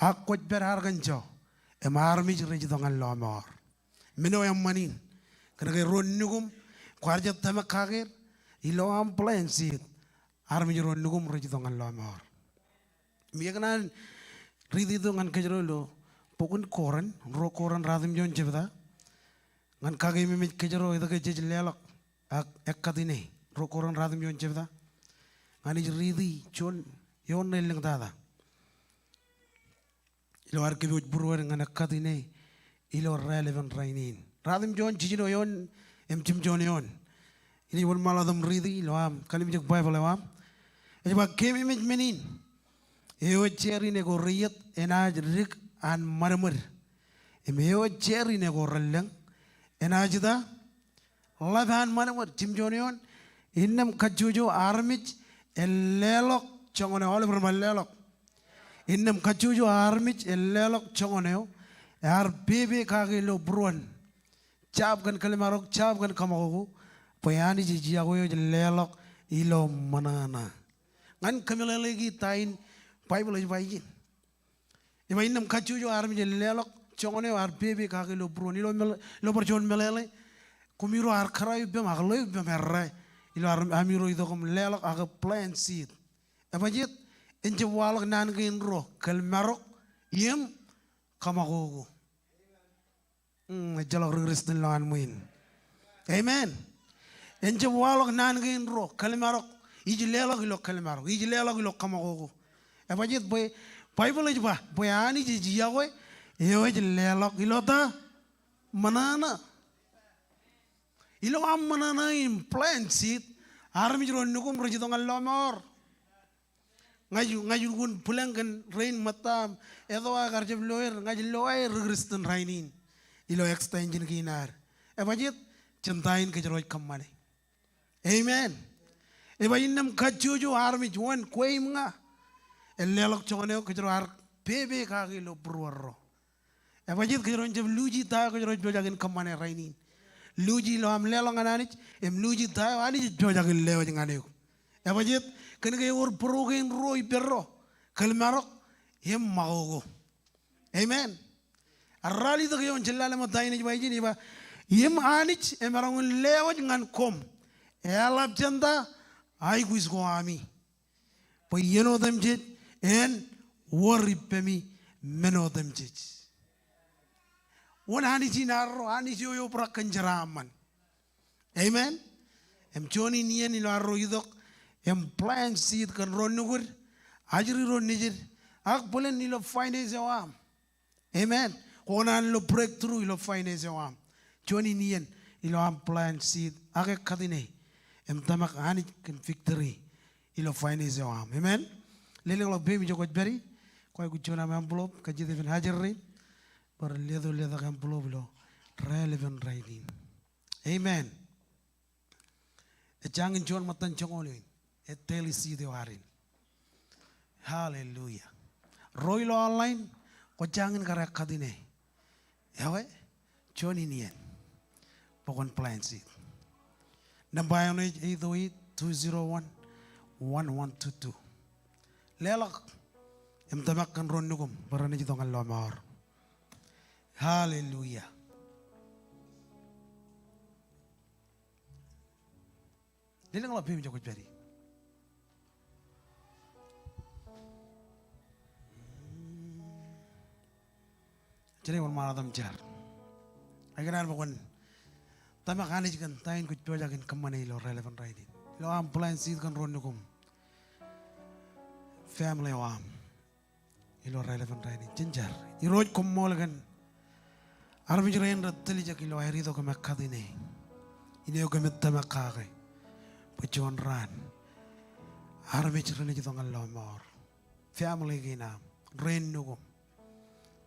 Ak kwōj pād Arkansas im armej rej itok ñan lọmọọr. Men eo eṃṃan in. Kōnke ro nukuṃ kwaar jab tōmak kake er ilo aṃ plant seed. Armej ro nukuṃ rej itok ñan lọmọọr. Im ikōṇaan riiti tok ñan kōjro ilo bok in Korint, ruo Korint ratimjuon jebta. Ñan kakeememej kōjro etke jej leḷọk ak ekkat ine, ruo Korint ratimjuon jebta. Ña ij riiti juon, eoon ṇe lōñtata. Ilo ad kōpooj būruod ñan ekkat ine ilo raelepen rainin. Ratimjuon jiljino eoon im jimjuon eoon. Inaaj wōnṃaanḷọk im riiti ilo aṃ kalimjek Baibōḷ eo aṃ. Ej ba, keememej men in, eo ej jerin eko reiiet enaaj dik an ṃadṃōd. Im eo ej jerin eko relōñ enaaj ita? Ḷap an ṃadṃōd. Jimjuon eoon, innām kajjojo armej en leḷọk joñan eo, aolep ri-ṃōk, leḷọk. Innām kajjojo armej en leḷọk joñan eo ear pepe kake ilo būruon. Jab kōn kōḷmānḷọk, jab kōn kaṃakoko, bwe Anij ej yokwe eo ej leḷọk ilo ṃōṇōṇō. Ñan kōmeḷeḷeiki ta in Baibōḷ ej ba ijin. Ej ba innām kajjojo armej en leḷọk joñan eo ear pepe kake ilo būruon. Ilo meḷe-, ilo bar juon meḷeḷe, koṃiro ar kōrā ippaṃ ak ḷeo ippaṃ errā. Ilo ar-, amiro itok im leḷọk ak plant seed. Ebajjeet? En jab waḷọk naan kein ruo, kōḷmānḷọk im kaṃakoko. Mm, ejjeḷọk ri Kristian lowaan ṃwiin. Amen. En jab waḷọk naan kein ruo, kōḷmānḷọk. Ij leḷọk ilo kōḷmānḷọk. Ij leḷọk ilo kaṃakoko. Ebajjeet? Bwe Baibōḷ ej ba bwe Anij ej yokwe eo ej leḷọk ilo ta? Ṃōṇōṇō. Ilo aṃ ṃōṇōṇō in plant seed, armej ro nukuṃ rej itok ñan lọmọọr. Ña ij, ña ij lukkuun bwilōñ kōn rein ṃōtta im etto aō kar jab lo er, ña ij lo aer ri Kristian rainin ilo extension kein ad. Ebajjeet? Jān ta in kōjro ej kōṃṃane. Amen. Ej ba innām kajjojo armej, wōn, kwe im ña, en leḷọk joñan eo kōjro ar pepe kake ilo būruorro. Ebajjeet kōjro en jab luuji ta eo kōjro ej pojak in kōṃṃane rainin. Luuji ilo aṃ leḷọk ñan Anij, im luuji ta eo Anij ej pojak in lewōj ñan eok. Ebajjeet, kōnke ewōr bōro kein ruo ipedro, kōḷmānḷọk im ṃakoko. Amen. Ralitōk eo in jen lale ṃōk ta in ej ba ijin, ej ba, im Anij emaroñ in lewōj ñan koṃ eḷap jān ta aikuj ko ami. Bwe iien otemjej en wōr ippemi men otemjej. Wōn Anij in arro, Anij eo eobrak kōn jeraaṃṃan. Amen. Im juon in iien ilo arro itok, im plant seed kōn ro nukūd, ajri ro nejid, ak bōlen ilo finance eo aṃ. Amen. Kwō kōṇaan lo breakthrough ilo finance eo aṃ. Juon in iien ilo aṃ plant seed ak ekkatine im tōmak Anij kōn victory ilo finance eo aṃ. Amen. Lelōñḷọk peiṃ ijo kwōj pād ie, kwaikuj juon aṃ envelope, kajjitōk ippān ajri rein, bar letok letok envelope ilo raelepen rainin. Amen. Ej jañin juon ṃōttan joñoul eo in. Ej daily seed eo ad in. Hallelujah. Ro ilo online, kwō jañin kar ekkatine. Ewe, juon in iien bwe kwōn plant seed. Nōṃba eo ṇe ej eight oh eight, two zero one, one one two two. Leḷọk im tōmak kōn ro nukuṃ bwe renaaj itok ñan lọmọọr. Hallelujah. Lelōñḷọk peiṃ ijo kwōj pād ie. Jen wōnṃaanḷọk im jar. Ikōṇaan bwe kwōn tōmak Anij kōn ta in kwōj pojak in kōṃṃane ilo raelepen rainin. Ilo aṃ plant seed kōn ro nukuṃ. Family eo aṃ. Ilo raelepen rainin, jen jar. Irooj, koṃṃool kōn armej rein rej tiljek ilo aer itok im ekkatine. Ilo eok im tōmak kake bwe juon raan armej renaaj itok ñan lọmọọr. Family kein aṃ, rein nukuṃ.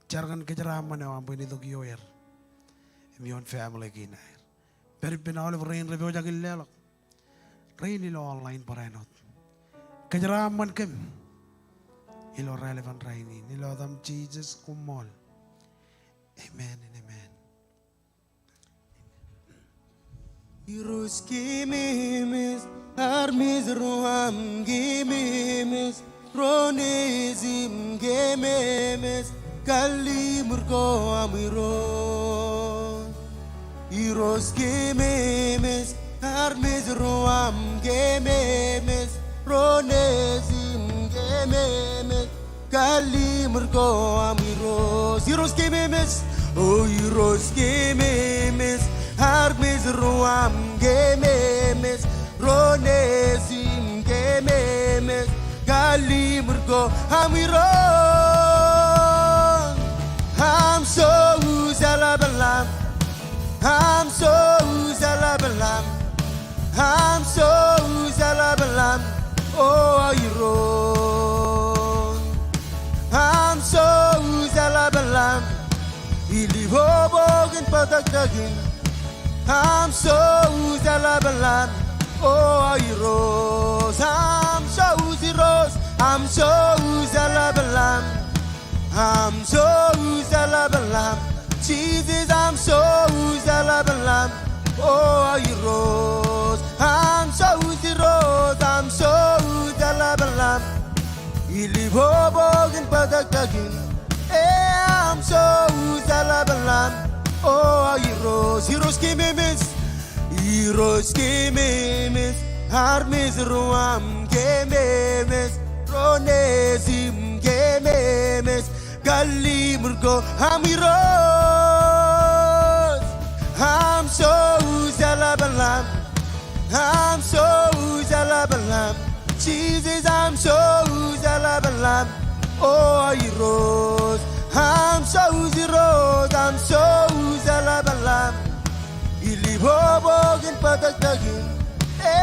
Jar kōn kōjeraaṃṃan eo aṃ bwe en itok ioer im ioon family kein aer. Pād ippān aolep rein rej pojak in leḷọk. Rein ilo online barāinwōt. Kōjeraaṃṃan kōm ilo raelepen rainin, ilo etaṃ Jisōs, koṃṃool. Amen and amen. Irooj kememes, armej ro aṃ kememes, ro nejim kememes, kallimur ko aṃ Irooj. Irooj kememes, armej ro aṃ kememes, ro nejim kememes, kallimur ko aṃ Irooj. Irooj kememes, o Irooj kememes, armej ro aṃ kememes, ro nejim kememes, kallimur ko aṃ Irooj. Aṃ Jouj eḷap ḷaam, aṃ Jouj eḷap ḷaam, aṃ Jouj eḷap ḷaam, o Irooj. Aṃ Jouj eḷap ḷaam, ilibobo kōn bōtōktōkin. Aṃ Jouj eḷap ḷaam, o Irooj. Aṃ Jouj Irooj, aṃ Jouj eḷap ḷaam. Aṃ Jouj eḷap ḷaam, Jisōs, aṃ Jouj eḷap ḷaam, o Irooj. Aṃ Jouj Irooj, aṃ Jouj eḷap ḷaam, ilibobo kōn bōtōktōkin. E, aṃ Jouj eḷap ḷaam, o Irooj. Irooj kememes, Irooj kememes, armej ro aṃ kememes, ro nejim kememes, kallimur ko aṃ Irooj. Aṃ Jouj eḷap ḷaam, aṃ Jouj eḷap ḷaam, Jisōs, aṃ Jouj eḷap ḷaam, o Irooj. Aṃ Jouj Irooj, aṃ Jouj eḷap ḷaam, ilibobo kōn bōtōktōkin. E,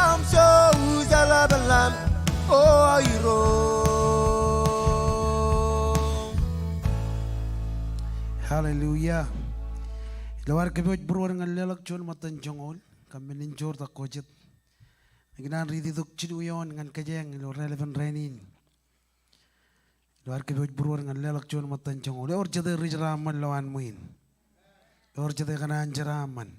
aṃ Jouj eḷap ḷaam, o Irooj. Hallelujah. Ilo ad kōpooj būruod ñan leḷọk juon ṃōttan joñoul, kab men in joortak ko jet. Ikōṇaan riiti tok jilu eoon ñan kōjeañ ilo raelepen rainin. Ilo ad kōpooj būruod ñan leḷọk juon ṃōttan joñoul. Ewōr jete ri-jeraaṃṃan lowaan ṃwiin? Ewōr jete kōṇaan jeraaṃṃan?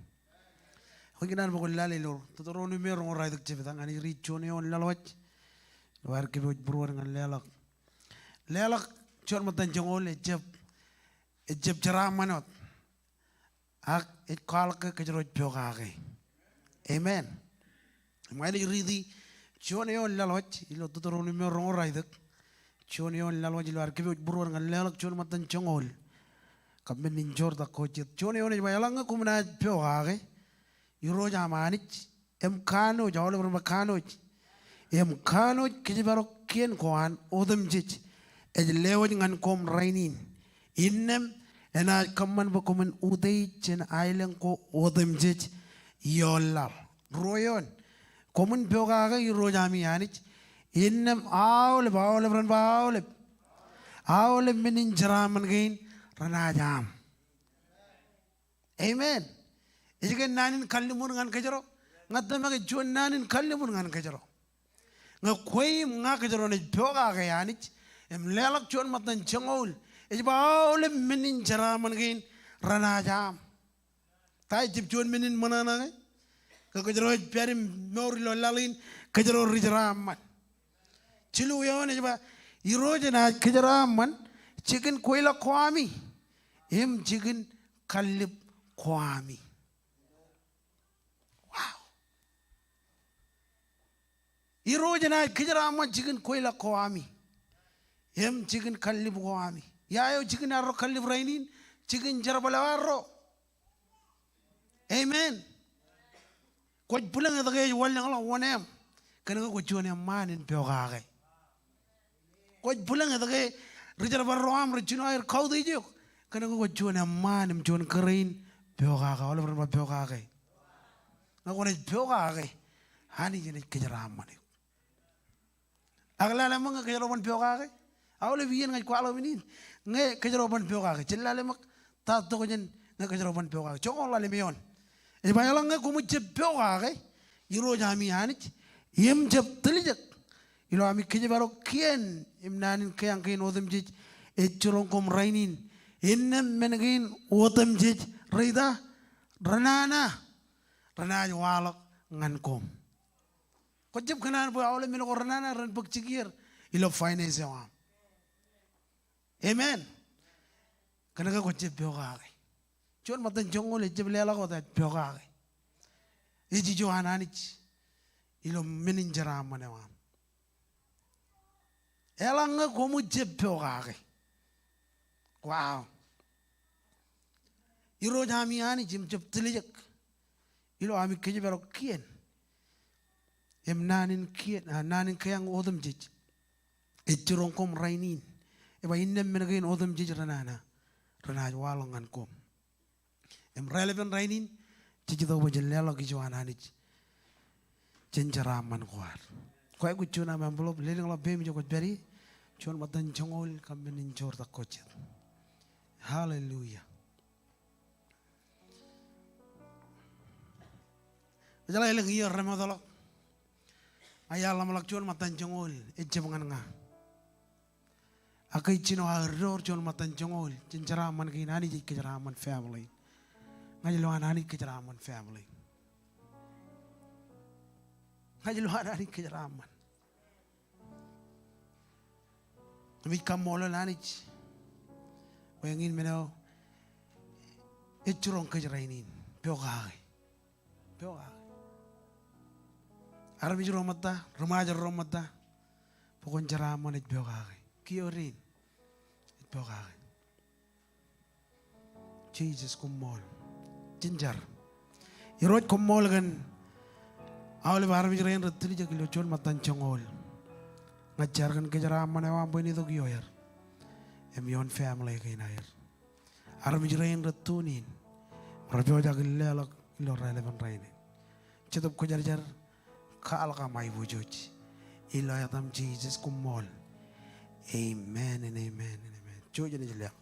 Ak ikōṇaan bwe kwōn lale ilo Duteronomi roñoul ralitōk jebta ñan ij riit juon eoon laḷwaj. Ilo ad kōpooj būruod ñan leḷọk. Leḷọk juon ṃōttan joñoul ejjab, ejjab jeraaṃṃan wōt. Ak ej kwaḷọk ke kōjro ej pokake. Amen. Im ña ij riiti juon eoon laḷwaj ilo Duteronomi roñoul ralitōk. Juon eoon laḷwaj ilo ad kōpooj būruod ñan leḷọk juon ṃōttan joñoul. Kab men in joortak ko jet. Juon eoon ej ba, eḷaññe koṃ naaj pokake Irooj aṃ Anij, im kanooj, aolep ren ba kanooj. Im kanooj kōjparok kien ko an otemjej ej lewōj ñan koṃ rainin. Innām enaaj kōṃṃan bwe koṃwin utiej jān aelōñ ko otemjej ioon laḷ. Ruo eoon. Koṃwin pokake Irooj ami Anij. Innām aolep, aolep ren ba aolep. Aolep men in jeraaṃṃan kein renaaj aṃ. Amen. Ej ke naan in kalliṃur ñan kōjro? Ña tōmak ej juon naan in kalliṃur ñan kōjro. Ñe kwe im ña kōjro naaj pokake Anij im leḷọk juon ṃōttan joñoul, ej ba aolep men in jeraaṃṃan kein renaaj aṃ. Ta ejjab juon men in ṃōṇōṇō ke? Ke kōjro ej pād im mour ilo laḷ in, kōjro ri-jeraaṃṃan. Jilu eoon ej ba, Irooj enaaj kōjeraaṃṃan jikin kweilọk ko ami im jikin kallib ko ami. Wow. Irooj enaaj kōjeraaṃṃan jikin kweilọk ko ami im jikin kallib ko ami. Ia eo jikin arro kallib rainin? Jikin jerbal eo arro. Amen. Kwōj bwilōñ etke ej wanlōñḷọk wōn eṃ? Kōnke kwōj juon eṃṃaan in pokake. Kwōj bwilōñ etke ri-jerbal ro aṃ rej jino aer kautiej eok? Kōnke kwōj juon eṃṃaan im juon kōrā in pokake. Aolep ren ba pokake. Ñe kwōnaaj pokake, Anij enaaj kōjeraaṃṃan eok. Ak lale ṃōk ñe kōjro ban pokake? Aolep iien ña ij kwaḷọk men in. Ñe kōjro ban pokake. Jen lale ṃōk ta tokjān ñe kōjro ban pokake. Joñoul ḷalem eoon. Ej ba eḷaññe koṃij jab pokake Irooj ami Anij im jab tiljek ilo ami kōjparok kien im naan in keiañ kein otemjej ej jiroñ koṃ rainin, innām men kein otemjej reita, renana, renaaj waḷọk ñan koṃ. Kwō jab kōṇaan bwe aolep men ko renana ren bōk jikier ilo finance eo aṃ. Amen. Kōnke kwō jab pokake. Juon ṃōttan joñoul ej jab leḷọk wōt, ej pokake. Ej ijo an Anij ilo men in jeraaṃṃan eo aṃ. Eḷaññe koṃij jab pokake. Wow. Irooj ami Anij im jab tiljek ilo ami kōjparok kien im naan in kien, ah, naan in keiañ otemjej ej jiroñ koṃ rainin. Ej ba innām men kein otemjej renana, renaaj waḷọk ñan koṃ. Im raelepen rainin, jej itok bwe jen leḷọk ijo an Anij jān jeraaṃṃan ko ad. Kwōj aikuj juon aṃ envelope, lelōñḷọk peiṃ ijo kwōj pād ie. Juon ṃōttan joñoul kab men in joortak ko jet. Hallelujah. Ejeḷā elōñ iiō remootḷọk. Ak iar ḷōmṇak juon ṃōttan joñoul ejjab ñan ña. Ak ij jino aō door juon ṃōttan joñoul jān jeraaṃṃan kein Anij ej kōjeraaṃṃan family. Ña ij lo an Anij kōjeraaṃṃan family. Ña ij lo an Anij kōjeraaṃṃan. Im ij kaṃṃoolol Anij bwe eñin men eo ej jiroñ kōj rainin. Pokake. Pokake. Armej ro ṃōtta, ri-Ṃajeḷ ro ṃōtta, bwe kwōn jeraaṃṃan, ej pokake. Kiiō dein ej pokake. Jisōs koṃṃool. Jen jar. Irooj koṃṃool kōn aolep armej rein rej tiljek ilo juon ṃōttan joñoul. Ña ij jar kōn kōjeraaṃṃan eo aṃ bwe en itok ioer im ioon family kein aer. Armej rein rej tune in im rej pojak in leḷọk ilo raelepen rainin. Jetōb Kwōjarjar, kwaḷọk aṃ aiboojoj. Ilo etaṃ Jisōs koṃṃool. Amen and amen and amen. Jouj im ej leḷọk.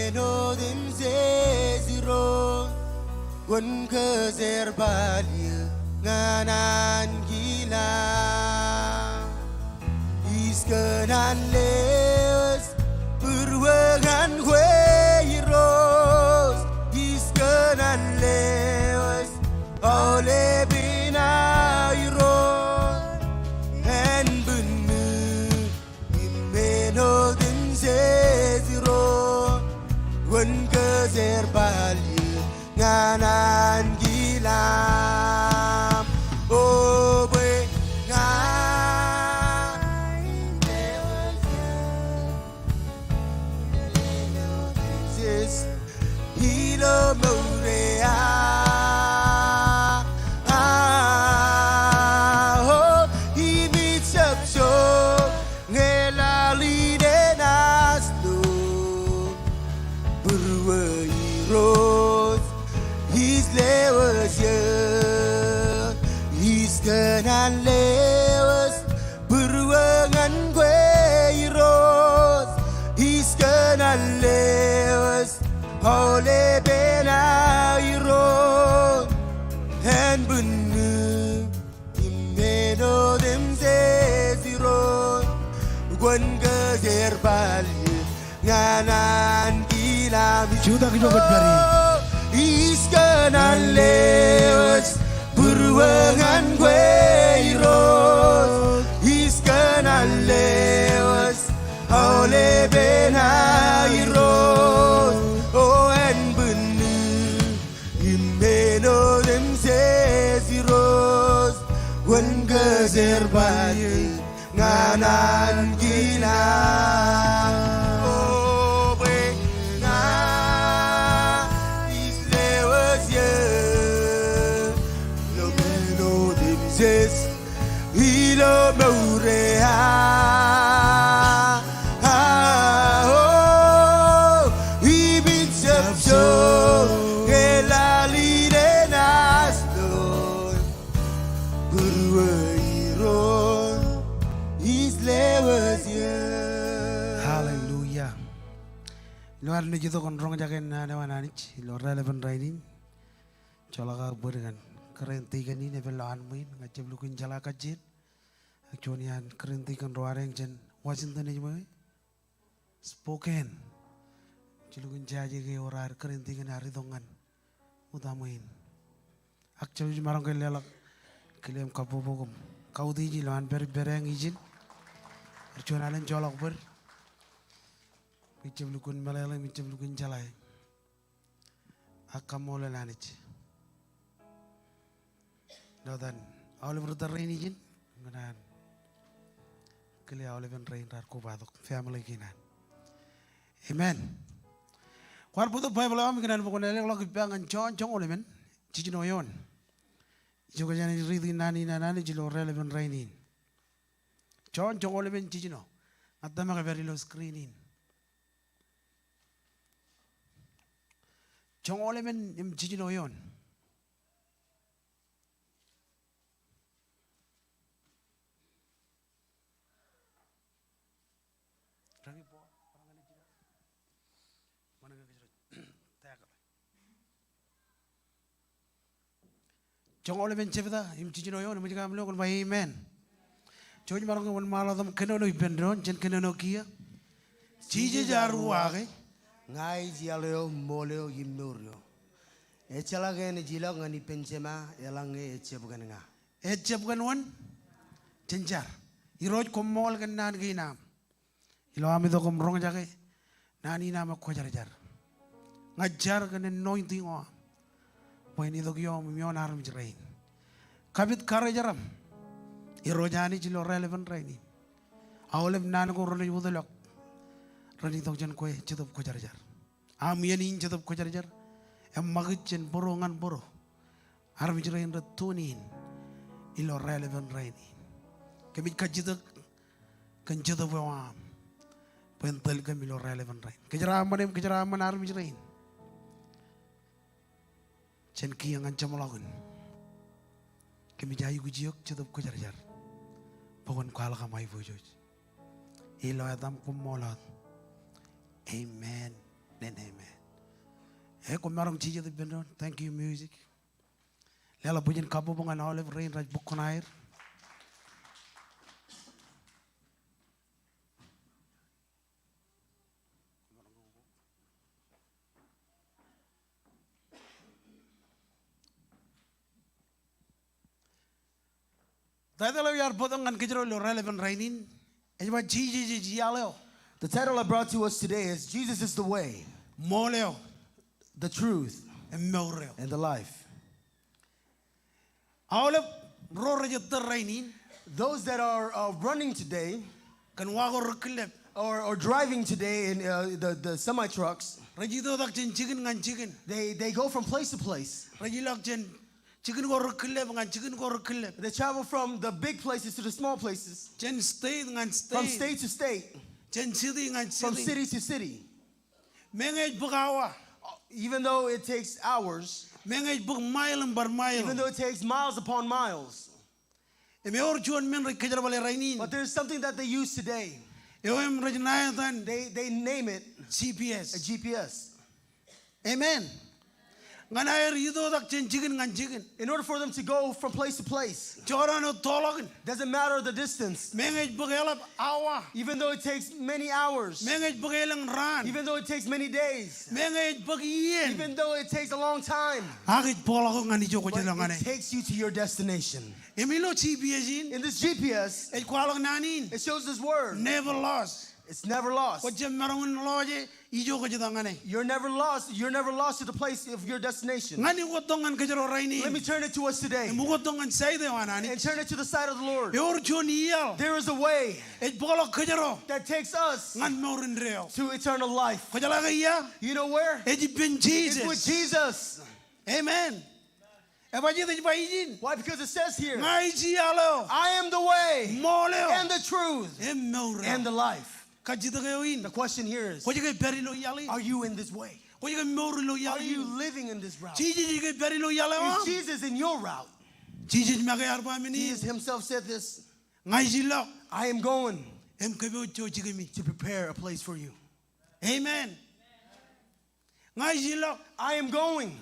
Āinwōt im Jisōs Irooj, kwōn kōjerbal eō ñan ankilaan. Ij kōṇaan lewōj būruō ñan kwe Irooj. Ij kōṇaan lewōj aolepen aō Irooj. Ānbwinnū im āinwōt im Jisōs Irooj, kwōn kōjerbal eō ñan ankilaan. O bwe ña ilo mour eo aō, im ij jab joñe laḷ in enaaj lo būruō Irooj. Ij lewōj eō, ij kōṇaan lewōj būruō ñan kwe Irooj. Ij kōṇaan lewōj aolepen aō Irooj. Ānbwinnū im āinwōt im Jisōs Irooj, kwōn kōjerbal eō ñan ankilaan. Jutak ijo kōn pād ie. Ij kōṇaan lewōj būruō ñan kwe Irooj. Ij kōṇaan lewōj aolepen aō Irooj. O ānbwinnū im āinwōt im Jisōs Irooj, kwōn kōjerbal eō ñan ankilaan. O bwe ña ij lewōj eō, im āinwōt im Jisōs ilo mour eo aō, im ij jab joñe laḷ in enaaj lo būruō Irooj. Ij lewōj eō. Hallelujah. Ilo ad naaj itok kōn roñjake naan eo an Anij ilo raelepen rainin, joḷọk aō bōd kōn kōrā in tikōn in ej pād ilowaan ṃwiin. Ña ij jab lukkuun jeḷā kajjien ak juon iaan kōrā in tikōn ro ad eñ jān Washington ej ṃool Spokane. Ij lukkuun jaje ke ewōr ad kōrā in tikōn ear itok ñan utaṃwe in. Ak jouj im maroñ ke leḷọk kile im kabbokbok im kautiej ilo an pād ippād eañ ijin. Ewōr juon alen joḷọk bōd. Im ij jab lukkuun meḷeḷe im ij jab lukkuun jeḷā ak kaṃṃoolol Anij. Ilo etan aolep ri tōl rein ijin, ñan an kile aolepen rein raar kobatok, family kein an. Amen. Kwaar bōktok Baibōḷ eo aṃ ikōṇaan bwe kwōn ālọk ḷọk ippa ñan Jon joñoul emān, jiljino eoon. Ijo kōjeañ riiti naan in an Anij ilo raelepen rainin. Jon joñoul emān jiljino. Ña ij tōmak ke epād ilo screen in. Joñoul emān im jiljino eoon. Joñoul emān jebta im jiljino eoon, eṃōj ke aṃ lo kwōn ba amen. Jouj im maroñ ke wōnṃaanḷọk im kōnono ippān doon, jen kōnono kiiō. Jisōs ear uwaake. Ña ij iaḷ eo, ṃool eo, im mour eo. Ejjeḷọk eṇ ej ilọk ñan ippān Jema, eḷaññe ejjab kōn ña. Ejjab kōn wōn? Jen jar. Irooj koṃṃool kōn naan kein aṃ. Ilo am itok im roñjake naan in aṃ ekwōjarjar. Ña ij jar kōn anointing eo aṃ bwe en itok ioom im ioon armej rein. Kapit karijeraṃ Irooj Anij ilo raelepen rainin. Aolep naan ko renaaj wōtlọk ren itok jān kwe Jetōb Kwōjarjar. Aṃ iien in Jetōb Kwōjarjar eṃṃakūt jān bōro ñan bōro. Armej rein rej tune in ilo raelepen rainin. Kōmij kajjitōk kōn Jetōb eo aṃ bwe en tōl kōm ilo raelepen rainin. Kōjeraaṃṃan im kōjeraaṃṃan armej rein jān kiiō ñan jeṃḷọkin. Kōmij aikuj eok Jetōb Kwōjarjar bwe kwōn kwaḷọk aṃ aiboojoj. Ilo etaṃ koṃṃool wōt. Amen. Amen. Ekwe, maroñ jijet ippān doon. Thank you, music. Leḷọk bwijin kabbokbok ñan aolep rein rej bōk kuṇaer. Taitōḷ eo iar bōktok ñan kōjro ilo raelepen rainin ej ba Jisōs ej iaḷ eo. The title I brought to us today is Jesus is the way, ṃool eo, the truth, im mour eo, and the life. Aolep ro rej ettōr rainin, those that are, uh, running today, kōn wa ko rūkkiḷḷep, or, or driving today in, uh, the, the semi trucks, rej itoitak jān jikin ñan jikin. They, they go from place to place. Rej ilọk jān jikin ko rūkkiḷḷep ñan jikin ko rūkkiḷḷep. They travel from the big places to the small places. Jān state ñan state. From state to state. Jān city ñan city. From city to city. Meñe ej bōk awa. Even though it takes hours. Meñe ej bōk mile im bar mile. Even though it takes miles upon miles. Im ewōr juon men rej kōjerbale rainin. But there's something that they use today. Eo im rej ṇa etan, they, they name it, G P S. A G P S. Amen. Ñan aer itoitak jān jikin ñan jikin. In order for them to go from place to place. Jekdọọn wōt tōḷọkin. Doesn't matter the distance. Meñe ej bōk eḷap awa. Even though it takes many hours. Meñe ej bōk elōñ raan. Even though it takes many days. Meñe ej bōk iien. Even though it takes a long time. Ak ej bōkḷọk eok ñan ijo kwōj itok ñan e. But it takes you to your destination. Im ilo G P S in, in this G P S, ej kwaḷọk naan in. It shows this word. Never lost. It's never lost. Kwō jab maroñ in lọọje ijo kwōj itok ñan e. You're never lost. You're never lost to the place of your destination. Ñan ukōttok ñan kōjro rainin. Let me turn it to us today. Im ukōttok ñan side eo an Anij. And turn it to the side of the Lord. Ewōr juon iaḷ. There is a way. Ej bōkḷọk kōjro. That takes us. Ñan mour indeeo. To eternal life. Kwō jeḷā ke ia? You know where? Ej ippān Jisōs. It's with Jesus. Amen. Ebajjeet ej ba ijin. Why? Because it says here, ña ij iaḷ eo. I am the way, ṃool eo, and the truth, im mour eo, and the life. Kajjitōk eo in. The question here is, kwōj ke pād ilo iaḷ in? Are you in this way? Kwōj ke mour ilo iaḷ in? Are you living in this route? Jisōs ej ke pād ilo iaḷ eo aṃ? Is Jesus in your route? Jisōs make ear ba men in. Jesus himself said this. Ña ij ilọk. I am going. Im kōpooj ijo jikemi. To prepare a place for you. Amen. Ña ij ilọk. I am going.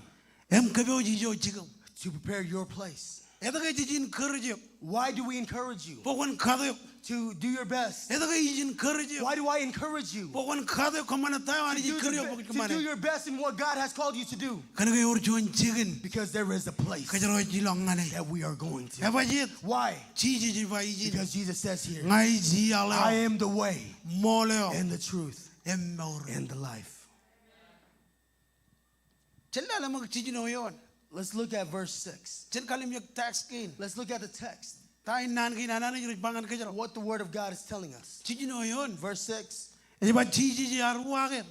Im kōpooj ijo jikōṃ. To prepare your place. Etke jej encourage eok? Why do we encourage you? Bwe kwōn kat eok. To do your best. Etke ij encourage eok? Why do I encourage you? Bwe kwōn kat eok kōṃṃan ta eo Anij ej kūr eok bwe kwōj kōṃṃane. To do your best in what God has called you to do. Kōnke ewōr juon jikin. Because there is a place. Kōjro ej ilọk ñan e. That we are going to. Ebajjeet. Why? Jisōs ej ba ijin. Because Jesus says here, ña ij iaḷ eo. I am the way. Ṃool eo. And the truth. Im mour eo. And the life. Jen lale ṃōk jiljino eoon. Let's look at verse six. Jen kallimjek text kein. Let's look at the text. Ta in naan kein an Anij rej ba ñan kōjro. What the word of God is telling us. Jiljino eoon. Verse six. Ej ba Jisōs ear uwaak er.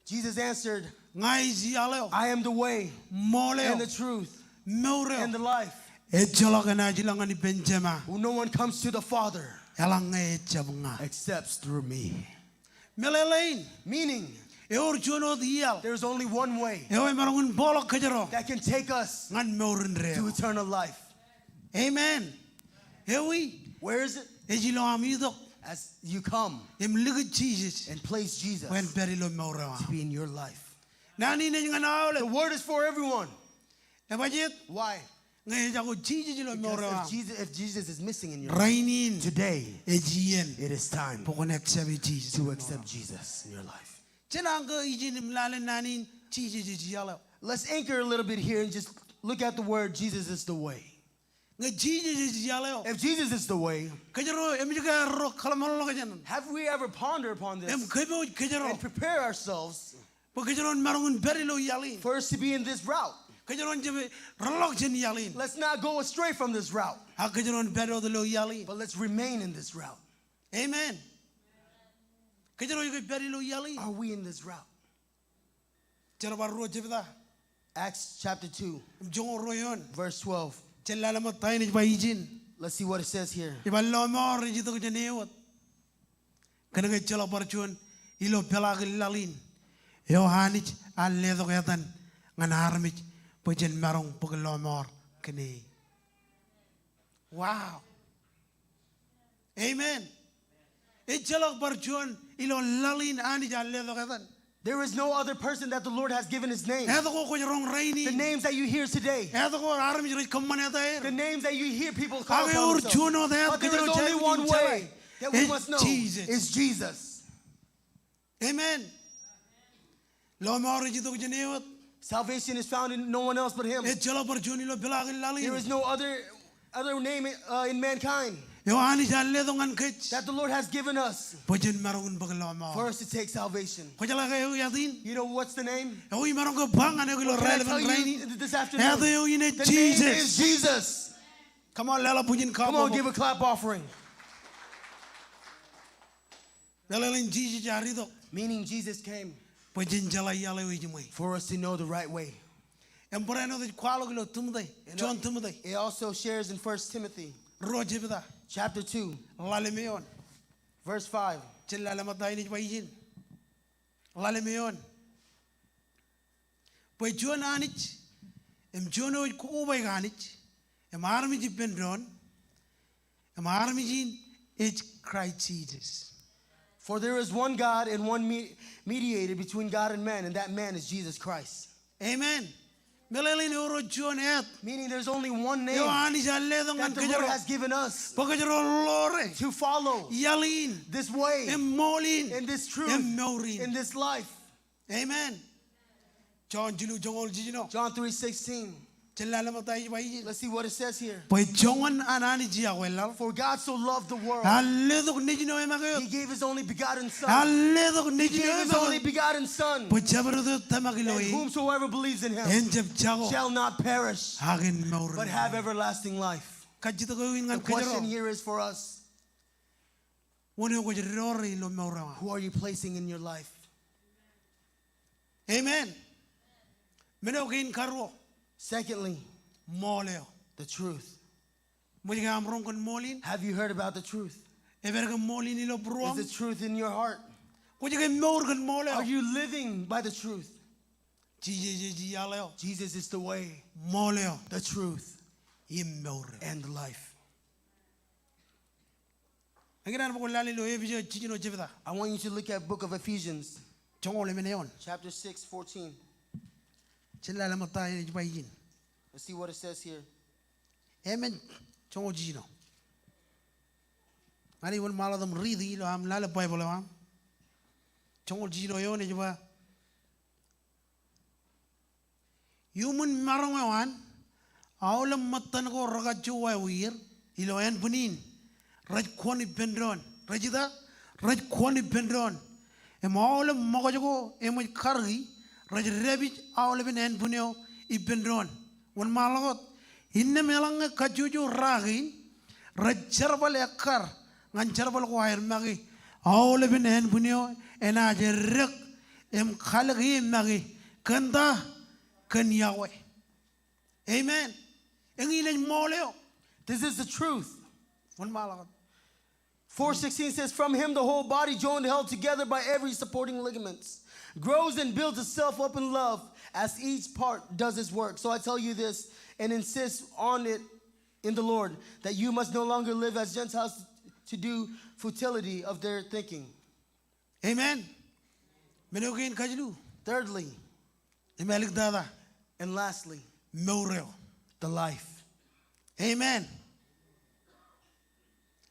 Jesus answered, ña ij iaḷ eo. I am the way, ṃool eo, and the truth, mour eo, and the life. Ejjeḷọk enaaj ilọk ñan ippān Jema. No one comes to the Father, eḷaññe ejjab ña, except through me. Meḷeḷein. Meaning, ewōr juon wōt iaḷ. There is only one way. Eo emaroñ in bōkḷọk kōjro. That can take us. Ñan mour indeeo. To eternal life. Amen. Ewi. Where is it? Ej ilo aṃ itok. As you come. Im likūt Jisōs. And place Jesus. Bwe en pād ilo mour eo aṃ. To be in your life. Naan in ej ñan aolep. The word is for everyone. Ebajjeet? Why? Ñe ejako Jisōs ilo mour eo aṃ. Because if Jesus, if Jesus is missing in your life, rainin, today, ej iien, it is time, bwe kwōn accept e Jisōs, to accept Jesus in your life. Jen ankō ijin im lale naan in Jisōs ej iaḷ eo. Let's anchor a little bit here and just look at the word Jesus is the way. Ñe Jisōs ej iaḷ eo. If Jesus is the way, kōjro emōj ke erro kōḷmānḷọkjeṇ, have we ever pondered upon this? Im kōpooj kōjro. And prepare ourselves. Bwe kōjro en maroñ in pād ilo iaḷ in. For us to be in this route. Kōjro en jab rōḷḷọk jān iaḷ in. Let's not go astray from this route. Ak kōjro en pād wōt ilo iaḷ in. But let's remain in this route. Amen. Kōjro ej ke pād ilo iaḷ in. Are we in this route? Jerbal ruo jebta. Acts chapter two, im joñoul ruo eoon. Verse twelve. Jen lale ṃōk ta in ej ba ijin. Let's see what it says here. Ej ba lọmọọr ej itok jān e wōt. Kōnke ejjeḷọk bar juon ilo peḷaakin laḷ in eo Anij ear letok etan ñan armej bwe jen maroñ bōk lọmọọr kōn e. Wow. Amen. Ejjeḷọk bar juon ilo laḷ in Anij ear letok etan. There is no other person that the Lord has given his name. Ātko kwōj roñ rainin. The names that you hear today. Ātko armej rej kōṃṃan etaer. The names that you hear people call upon themselves. Ak ewōr juon wōt āt kōjro jaje in. But there is only one way that we must know. Ej Jisōs. Is Jesus. Amen. Lọmọọr ej itok jān e wōt. Salvation is found in no one else but him. Ejjeḷọk bar juon ilo peḷaakin laḷ in. There is no other, other name, uh, in mankind. Eo Anij ear letok ñan kōj. That the Lord has given us. Bwe jen maroñ in bōk lọmọọr. For us to take salvation. Kwōjeḷā ke eo iatin? You know what's the name? Eo imaroñ ke ba ñan eok ilo raelepen rainin. What can I tell you this afternoon? Āt eo in ej Jisōs. The name is Jesus. Come on, leḷọk bwijin kabbokbok. Come on, give a clap offering. Meḷeḷein Jisōs ear itok. Meaning Jesus came. Bwe jen jeḷā iaḷ eo ejiṃwe. For us to know the right way. Im barāinwōt ej kwaḷọk ilo Timote, Juon Timote. It also shares in First Timothy. Ruo jebta. Chapter two. Ḷalem eoon. Verse five. Jen lale ṃōtta in ej ba ijin. Ḷalem eoon. Bwe juon Anij, im juon eo ej kobaik Anij, im armej ippān doon, im armej in ej Kraist Jisōs. For there is one God and one me-, mediator between God and man, and that man is Jesus Christ. Amen. Meḷeḷein ewōr juon āt. Meaning there's only one name. Eo Anij ear letok ñan kōjro. That the Lord has given us. Bwe kōjro ḷoore. To follow. Iaḷ in. This way. Im ṃool in. And this truth. Im mour in. In this life. Amen. Jon jilu joñoul jiljino. John three sixteen. Jen lale ṃōtta ij ba ijin. Let's see what it says here. Bwe joñan an Anij iọkwe laḷ. For God so loved the world. Ear letok Nejin eo eṃake wōt. He gave his only begotten Son. Ear letok Nejin eo eṃake wōt. He gave his only begotten Son. Bwe jabdewōt eo tōmak ilo e. And whomsoever believes in him. En jab jako. Shall not perish. Ak en mour. But have everlasting life. Kajjitōk eo in ñan kōjro. The question here is for us. Wōn eo kwōj doore ilo mour eo aṃ? Who are you placing in your life? Amen. Men eo kein karuo. Secondly, ṃool eo. The truth. Ṃōj ke aṃ roñ kōn ṃool in? Have you heard about the truth? Epād ke ṃool in ilo būruōṃ? Is the truth in your heart? Kwōj ke mour kōn ṃool eo? Are you living by the truth? Jisōs ej iaḷ eo. Jesus is the way, ṃool eo, the truth, im mour eo, and the life. Eñin an bwe kwōn lale ilo Epesōs jiljino jebta. I want you to look at book of Ephesians. Joñoul emān eoon. Chapter six, fourteen. Jen lale ṃōtta in ej ba ijin. Let's see what it says here. Emān joñoul jiljino. Ña ij wōnṃaanḷọk im riiti ilo aṃ lale Baibōḷ eo aṃ. Joñoul jiljino eoon ej ba, iuṃwin maroñ eo an, aolep ṃōttan ko rekajjo wāween er ilo ānbwin in, rej kuwon ippān doon. Rej ita? Rej kuwon ippān doon. Im aolep ṃokaj ko eṃōj kariki, rej dāpij aolepen ānbwin eo ippān doon. Wōnṃaanḷọk wōt, innām eḷaññe kajjojo ra kein, rej jerbal ekkar ñan jerbal ko aer make. Aolepen ānbwin eo enaaj eddek im kalōke make. Kōn ta? Kōn iọkwe. Amen. Eñin ej ṃool eo. This is the truth. Wōnṃaanḷọk wōt. Four sixteen says, "From him the whole body, joined and held together by every supporting ligament, grows and builds itself up in love as each part does its work. So I tell you this and insist on it in the Lord, that you must no longer live as Gentiles to do futility of their thinking." Amen. Men eo kein kajilu. Thirdly, im āliktata, and lastly, mour eo. The life. Amen.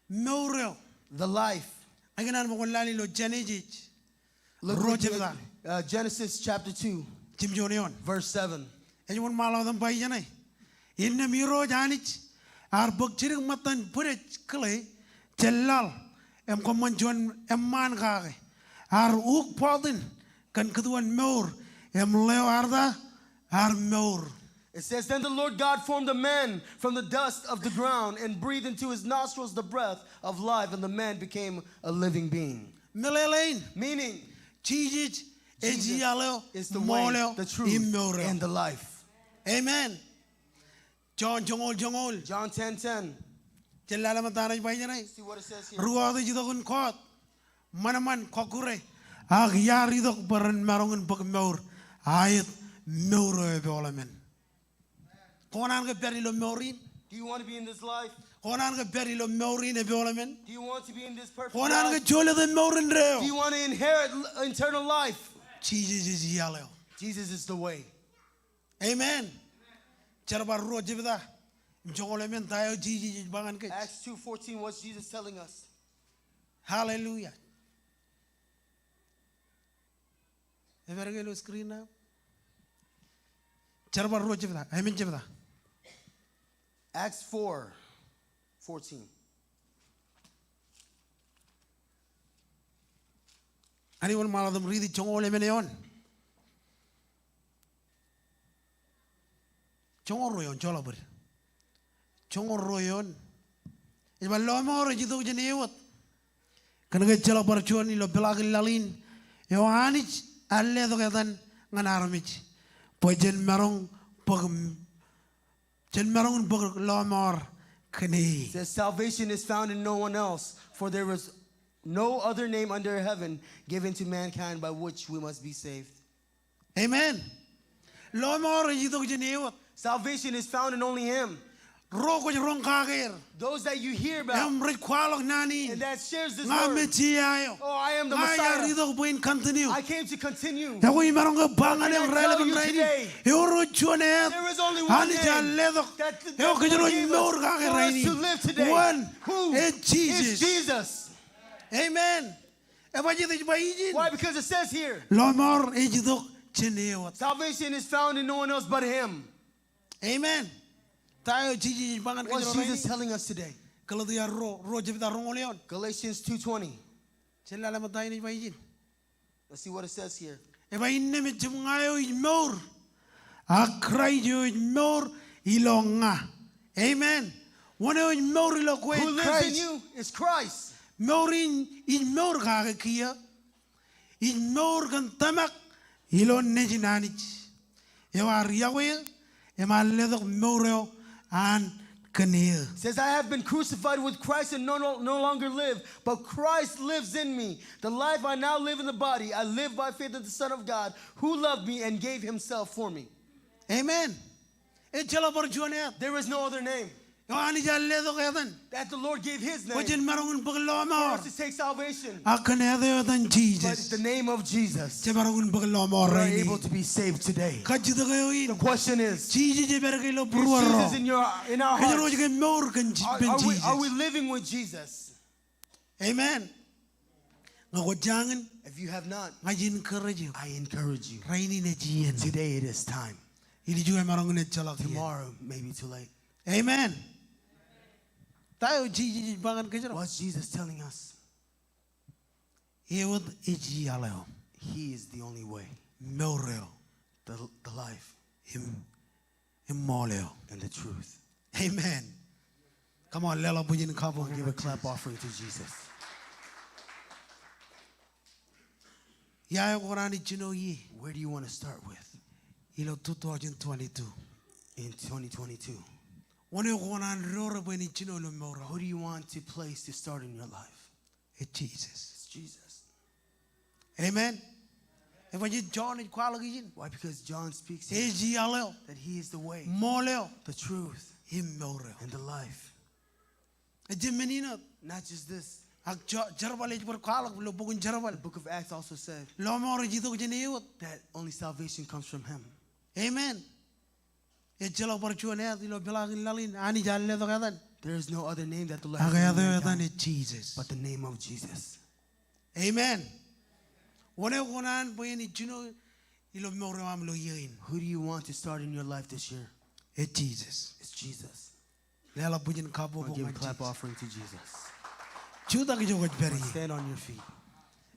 Mour eo. The life. Eñin an bwe kwōn lale ilo Jenesis. Look with me at, ruo jebta, uh, Genesis chapter two, jimjuon eoon, verse seven. Ej wōnṃaanḷọk im ba ijeṇe. Innām Irooj Anij ear bōk jidik ṃōttan bwidej kile jān laḷ im kōṃṃan juon eṃṃaan kake. Ear uk bọtin kōn kūtuon mour, im ḷeo ear ta? Ear mour. It says, "Then the Lord God formed a man from the dust of the ground and breathed into his nostrils the breath of life, and the man became a living being." Meḷeḷein. Meaning, Jisōs ej iaḷ eo, ṃool eo, im mour eo. Jesus is the way, the truth, and the life. Amen. Jon joñoul joñoul. John ten ten. Jen lale ṃōttan ej ba ijeṇe. See what it says here. Ri-kọọt ej itok in kọọt, ṃanṃan kọkkure, ak iar itok bwe ren maroñ in bōk mour, aet mour eo epooḷ emān. Kwō kōṇaan ke pād ilo mour in? Do you want to be in this life? Kwō kōṇaan ke pād ilo mour in epooḷ emān? Do you want to be in this perfect life? Kwō kōṇaan ke jolōte mour indeeo? Do you want to inherit l-, eternal life? Jisōs ej iaḷ eo. Jesus is the way. Amen. Jerbal ruo jebta im joñoul emān, ta eo Jisōs ej ba ñan kōj? Acts two fourteen, what's Jesus telling us? Hallelujah. Epād ke ilo screen eo? Jerbal ruo jebta, emān jebta. Acts four fourteen. Anybody ṃaḷotak im riiti joñoul emān eoon? Joñoul ruo eoon, joḷọk bōd. Joñoul ruo eoon. Ej ba, lọmọọr ej itok jān e wōt. Kōnke ejjeḷọk bar juon ilo peḷaakin laḷ in eo Anij ear letok etan ñan armej, bwe jen maroñ bōk, jen maroñ in bōk lọmọọr kōn e. Says, "Salvation is found in no one else, for there is no other name under heaven given to mankind by which we must be saved." Amen. Lọmọọr ej itok jān e wōt. Salvation is found in only him. Ro kwōj roñ kake er. Those that you hear about, im rej kwaḷọk naan in, and that shares this word. Ña me Jia eo. Oh, I am the Messiah. Ña iar itok bwe in continue. I came to continue. Ekwe imaroñ ke ba ñan eok raelepen rainin, ewōr juon āt. There is only one name Anij ear letok eo kōjro in mour kake rainin. Wōn? Who? Ej Jisōs. Ej Jesus. Amen. Ebajjeet ej ba ijin? Why? Because it says here, lọmọọr ej itok jān e wōt. Salvation is found in no one else but him. Amen. Ta eo Jisōs ej ba ñan kōjro rainin? What's Jesus telling us today? Galetia ruo, ruo jebta roñoul eoon. Galatians two twenty. Jen lale ṃōk ta in ej ba ijin. Let's see what it says here. Ej ba, innām ejjab ña eo ij mour, ak Kraist eo ej mour ilo ña. Amen. Wōn eo ej mour ilo kwe? Who lives in you is Christ. Mour in ij mour kake kiiō. Ij mour kōn tōmak ilo Nejin Anij eo ear iọkwe eō im ear letok mour eo an kōn eō. Says, "I have been crucified with Christ and no, no, no longer live, but Christ lives in me. The life I now live in the body, I live by faith in the Son of God, who loved me and gave himself for me." Amen. Ejjeḷọk bar juon āt. There is no other name. Eo Anij ear letok etan. That the Lord gave his name. Bwe jen maroñ in bōk lọmọọr. For us to take salvation. Ak kōn āt eo etan Jisōs. But the name of Jesus. Jen maroñ in bōk lọmọọr rainin. We are able to be saved today. Kajjitōk eo in. The question is, Jisōs ej pād ke ilo būruō ro? Is Jesus in your, in our hearts? Kōjro ej ke mour kōn Ji-, are, are we, are we living with Jesus? Amen. Ñe kwōj jañin, if you have not, ña ij encourage you. I encourage you. Rainin ej iien. Today it is time. Ilju emaroñ in ejjeḷọk iien. Tomorrow may be too late. Amen. Ta eo Jisōs ej ba ñan kōjro? What's Jesus telling us? E wōt ej iaḷ eo. He is the only way. Mour eo. The, the life. Im, im ṃool eo. And the truth. Amen. Come on, leḷọk bwijin kabbokbok. Give a clap offering to Jesus. Ia eo kwō kōṇaan ijjino ie? Where do you want to start with? Ilo two thousand twenty-two. In twenty twenty-two. Wōn eo kwō kōṇaan doore bwe en ijjino ilo mour eo aṃ? Who do you want to place to start in your life? Ej Jisōs. It's Jesus. Amen. Ebajjeet John ej kwaḷọk ijin? Why? Because John speaks here. Ej iaḷ eo. That he is the way. Ṃool eo. The truth. Im mour eo. And the life. Ejjab men in wōt. Not just this. Ak je-, Jerbal ej bar kwaḷọk ilo bok in Jerbal. The book of Acts also said. Lọmọọr ej itok jān e wōt. That only salvation comes from him. Amen. Ejjeḷọk bar juon āt ilo peḷaakin laḷ in Anij ear letok etan. There is no other name that the Lord has given mankind. Ak āt eo etan ej Jisōs. But the name of Jesus. Amen. Wōn eo kwō kōṇaan bwe en ijjino ilo mour eo aṃ ilo iiō in? Who do you want to start in your life this year? Ej Jisōs. It's Jesus. Leḷọk bwijin kabbokbok ñan Jisōs. Give a clap offering to Jesus. Jutak ijo kwōj pād ie. Stand on your feet.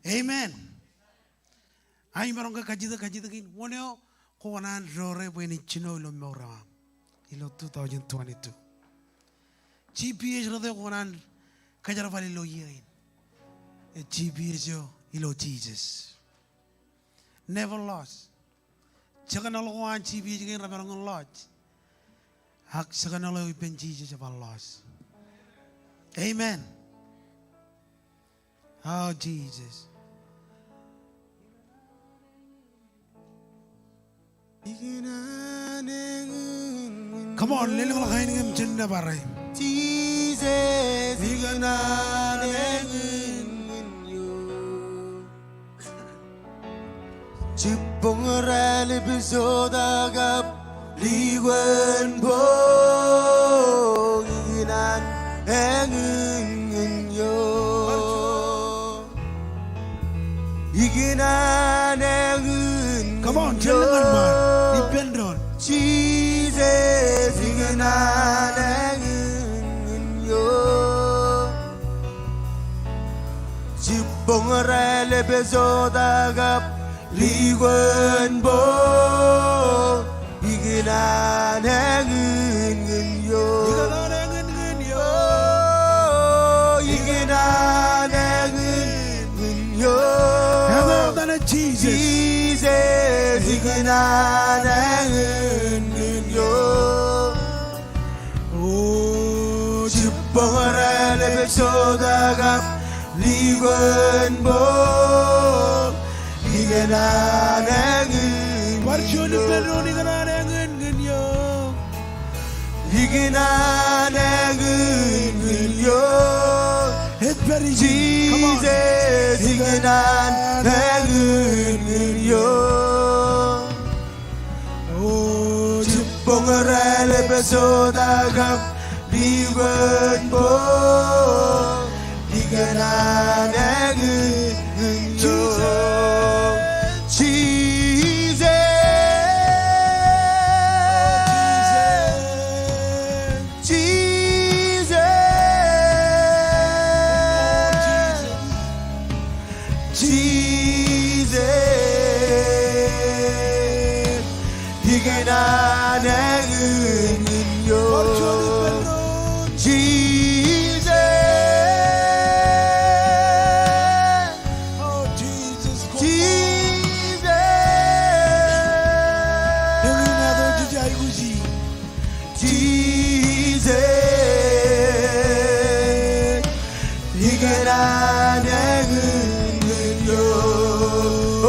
Amen. Ak imaroñ ke kajjitōk kajjitōk in, wōn eo kwō kōṇaan doore bwe en ijjino ilo mour eo aṃ ilo two thousand twenty-two? G P S ro eo kwō kōṇaan kōjerbal ilo iiō in? Ej G P S eo ilo Jisōs. Never lost. Signal ko an G P S kein remaroñ in lost. Ak signal eo ippān Jisōs ebar lost. Amen. Oh, Jesus. Come on, lelōñḷọk ainikiōṃ jān nōbar e. Jesus, ikōṇaan eñin ñan eō. Jibboñ raelep sotakab likwōn bok, ikōṇaan eñin ñan eok. Ikōṇaan eñin ñan eok. Come on, tell them, man. Ippān doon. Jisōs, ikōṇaan eñin ñan eok. Jibboñ raelep sotakab likwōn bok, ikōṇaan eñin ñan eok. Ikōṇaan eñin ñan eok. Ikōṇaan eñin ñan eok. Eñin ñan Jisōs. Jisōs, ikōṇaan eñin ñan eok. O, jibboñ raelep sotakab likwōn bok, ikōṇaan eñin ñan eok. Bar juon ippān doon, ikōṇaan eñin ñan eok. Ikōṇaan eñin ñan eok. Come on. Jisōs, ikōṇaan eñin ñan eok. O, jibboñ raelep sotakab likwōn bok, ikōṇaan eñin ñan eok. Jisōs. Jisōs. Jisōs. Jisōs. Jisōs, ikōṇaan eñin ñan eok. Jisōs. O, Jisōs. Jisōs. Eñin eo ej aikuji. Jisōs, ikōṇaan eñin ñan eok. O,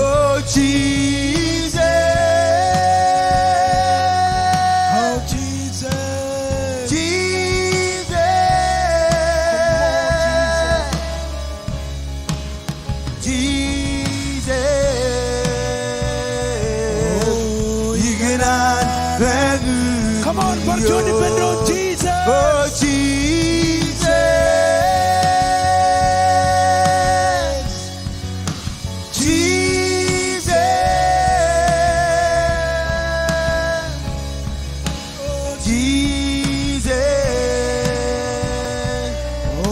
Jisōs. O, Jisōs. Jisōs. Jisōs. O, ikōṇaan eñin. Come on, bar juon ippān doon, Jisōs. O, Jisōs. Jisōs. Jisōs. O,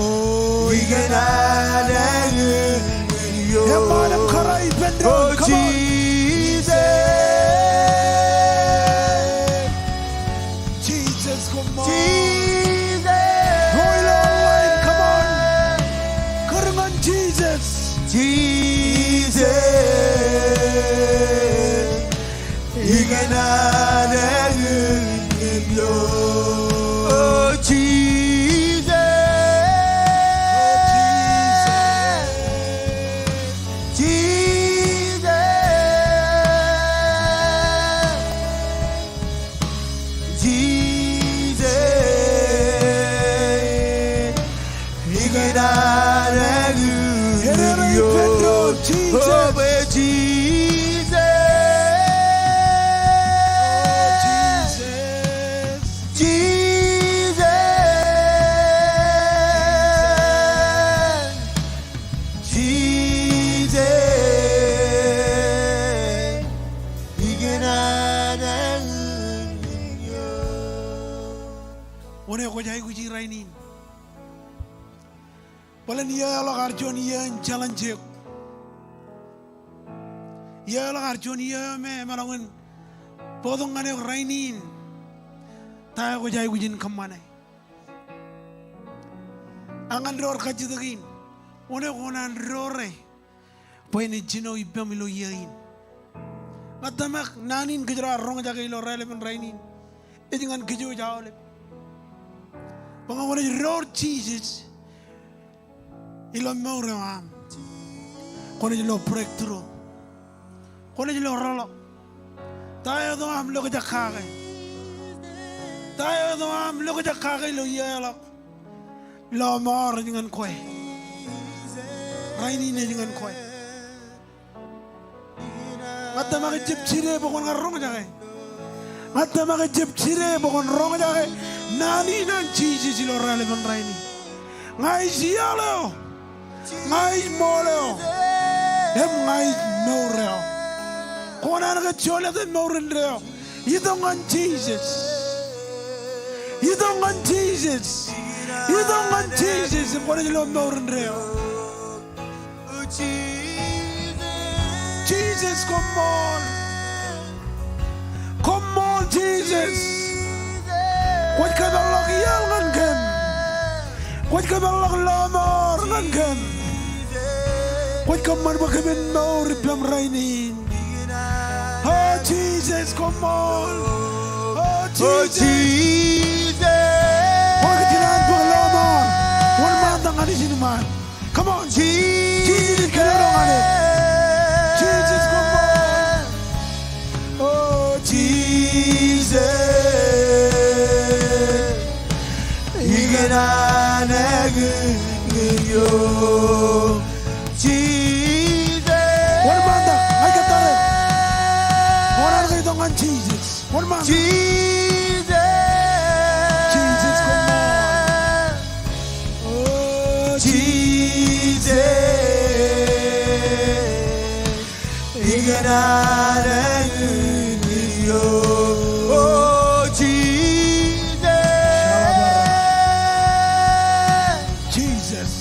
ikōṇaan eñin ñan eok. Eṃṃan im kōrā ippān doon. O, come on. Jisōs. Jisōs, come on. Jisōs. Ilo online, come on. Kūr ñan Jisōs. Jisōs. Ikōṇaan eñin ñan eok. O, Jisōs. Jisōs. Jisōs. Ikōṇaan eñin ñan eok. Jisōs. O, Jisōs. Jisōs. Jisōs. Ikōṇaan eñin ñan eok. Wōn eo kwōj aikuji rainin? Bōlen iiō eo ḷọk ear juon iiō in challenge eok. Iiō eo ḷọk ear juon iiō eo me emaroñ in bōktok ñan eok rainin ta eo kwōj aikuj in kōṃṃane. Ak ñan door kajjitōk in, wōn eo kwō naan doore bwe en jino ippaṃ ilo iiō in? Ña tōmak naan in kōjro ar roñjake ilo raelepin rainin ej ñan kōj wōj aolep. Bwe ñe kwōnaaj door Jisōs ilo mour eo aṃ, kwōnaaj lo breakthrough. Kwōnaaj lo rōḷọk. Ta eo ej aṃ lokjak kake? Ta eo ej aṃ lokjak kake ilo iiō eo ḷọk? Lọmọọr ej ñan kwe. Rainin ej ñan kwe. Ña tōmak ijjab jide bwe kwōn kar roñjake. Ña tōmak ijjab jide bwe kwōn roñjake naan in an Jisōs ilo raelepen rainin. Ña ij iaḷ eo. Ña ij ṃool eo. Im ña ij mour eo. Kwō kōṇaan ke jolōt e mour indeeo? Itok ñan Jisōs. Itok ñan Jisōs. Itok ñan Jisōs im kwōnaaj lo mour indeeo. Jisōs koṃṃool. Koṃṃool Jisōs. Kwōj kōpeḷḷọk iaḷ ñan kōm. Kwōj kōpeḷḷọk lọmọọr ñan kōm. Kwōj kōṃṃan bwe kōmin mour ippaṃ rainin. O Jisōs koṃṃool. O Jisōs. Kwōj kōjjeḷā bōk lọmọọr. Wōnṃaantak ñan ijin ṃaan. Come on. Jisōs ej kōnono ñan e. Jisōs koṃṃool. O Jisōs, ikōṇaan āñinñin eo. Jisōs. Wōnṃaantak, ña ij kōttar e. Wōnṃaantak, itok ñan Jisōs. Wōnṃaantak. Jisōs. Jisōs koṃṃool. O Jisōs. Ikōṇaan āñinñin eo. O Jisōs. Jisōs.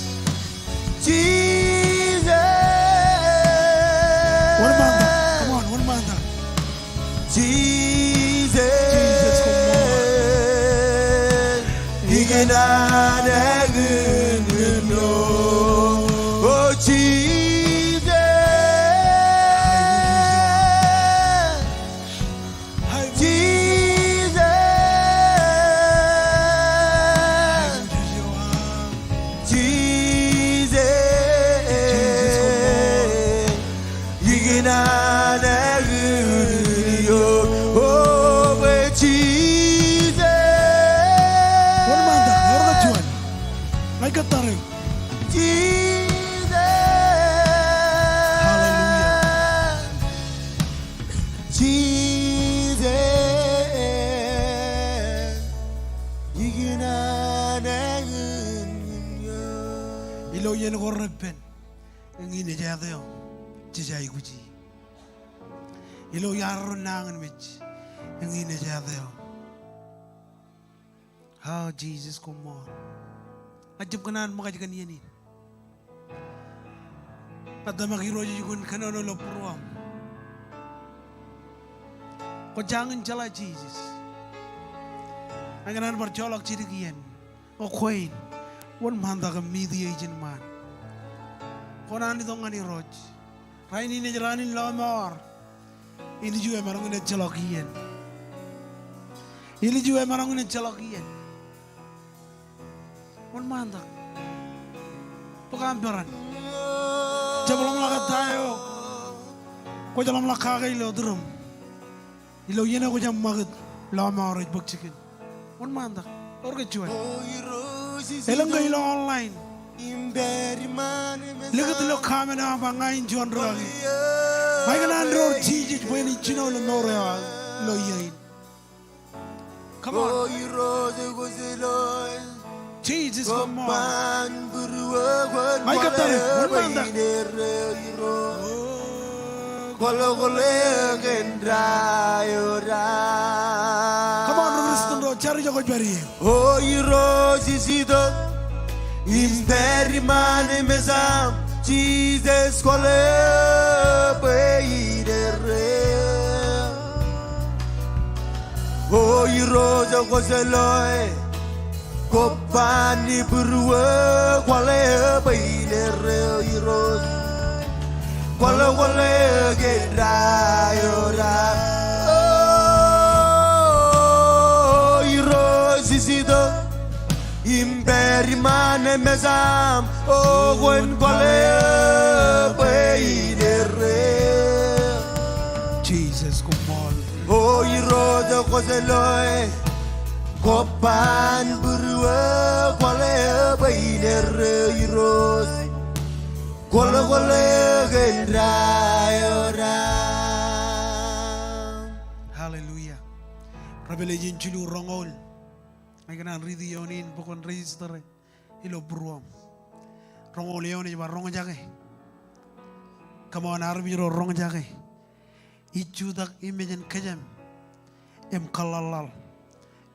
Jisōs. Wōnṃaantak. Come on, wōnṃaantak. Jisōs. Jisōs koṃṃool. Ikōṇaan āñinñin eo. O Jisōs. Jisōs. Jisōs. Ikōṇaan āñinñin eo. O bwe Jisōs. Wōnṃaantak, ewōr kajjojo. Ña ij kōttar eok. Jisōs. Hallelujah. Jisōs. Ikōṇaan āñinñin eo. Ilo iien ko reppen. Eñin ej āt eo jej aikuji. Ilo iar ro nañinmej, eñin ej āt eo. O Jisōs koṃṃool. Ña ij jab kōṇaan ṃōkaj kōn iien in. Ña tōmak Irooj ej kwōn kōnono ilo būruōṃ. Kwō jañin jeḷā Jisōs. Ña ikōṇaan bar joḷọk jidik iien. O kwe in, wōnṃaantak im meet e ijin ṃaan. Kwō kōṇaan itok ñan Irooj. Rainin ej raan in lọmọọr. Ilju emaroñ in ejjeḷọk iien. Ilju emaroñ in ejjeḷọk iien. Wōnṃaantak. Bōk aṃ peran. Jab ḷōmṇak ettā eo. Kwōj ḷōmṇak kake ilo turuṃ. Ilo iien eo kwōj ṃakūt, lọmọọr ej bōk jikin. Wōnṃaantak, ewōr kajjojo. Elōñ ke ilo online. Likūt ilo comment eo aṃ ba ña in juon rikaki. Ña ikōṇaan door Jisōs bwe en jino ilo mour eo aō ilo iiō in. Come on. Jisōs koṃṃool. Ña ij kōttar eok, wōnṃaantak. Come on, ri-Kristian ro, jar ijo kwōj pād ie. O Irooj ij itok im pād iṃaan im mesaṃ, Jisōs kwōle bwe in erreo. O Irooj kwōjeḷā eo, kobban ibūruō, kwōle bwe in erreo Irooj. Kwōle, kwōle kōn ta eo raar. O Irooj ij itok im pād iṃaan im mesaṃ, o kwōn kwōle bwe in erreo. Jisōs koṃṃool. O Irooj kwōjeḷā eo, kobban būruō, kwōle bwe in erreo Irooj. Kwōle, kwōle kōn ta eo raar. Hallelujah. Revelation jilu roñoul. Ña ikōṇaan riiti eoon in bwe kwōn register e ilo būruōṃ. Roñoul eoon ej ba roñjake. Come on, armej ro roñjake. Ij jutak im ejān kōjām im kōḷḷaḷḷaḷ.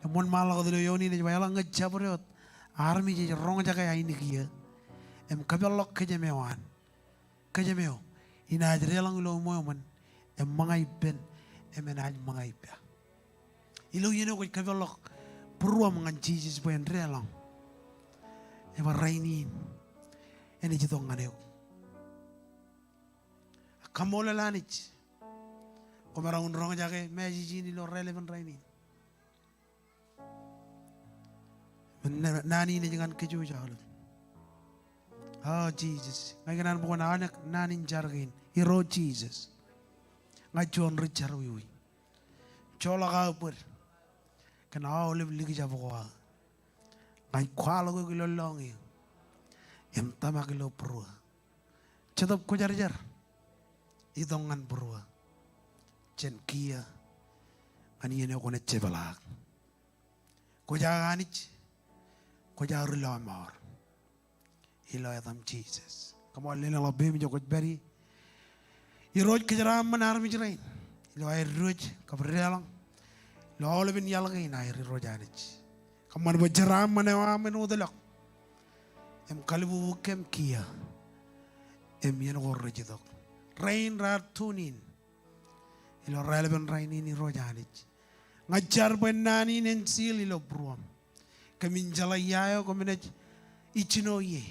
Im wōnṃaanḷọk wōt ilo eoon in ej ba eḷaññe jabdewōt armej ej roñjake ainikien im kōpeḷḷọk kōjām eo an, kōjām eo enaaj deḷọñ ilo ṃweo eṃṃan im ṃōñā ippān im enaaj ṃōñā ippa. Ilo iien eo kwōj kōpeḷḷọk būruōṃ ñan Jisōs bwe en deḷọñ, ej ba rainin enaaj itok ñan eok. Kaṃṃoolol Anij. Koṃ maroñ in roñjake message in ilo raelepin rainin. Naan in ej ñan kōj aolep. O Jisōs, ña ikōṇaan bwe kwōn aolep naan in jar kein. Irooj Jisōs, ña juon ri jerọwiwi. Joḷọk aō bōd kōn aolep likjab ko aō. Ña ij kwaḷọk eok ilo lọñiō im tōmak ilo būruō. Jetōb Kwōjarjar, itok ñan būruō jān kiiō ñan iien eo kwōnaaj jeplak. Kwōj aō Anij, kwōj aō ri lọmọọr. Ilo etaṃ Jisōs. Come on, leḷọk peiṃ ijo kwōj pād ie. Irooj, kōjeraaṃṃan armej rein ilo aer diwōj kab deḷọñ ilo aolepān iaḷ kein aer, Irooj Anij. Kōṃṃan bwe jeraaṃṃan eo aṃ en wōtlọk im kalbubu kōm kiiō im iien ko rej itok. Rein raar tune in ilo raelepin rainin, Irooj Anij, ña ij jar bwe naan in en seal ilo būruōṃ. Kōmin jeḷā ia eo kōmin ej ijjino ie,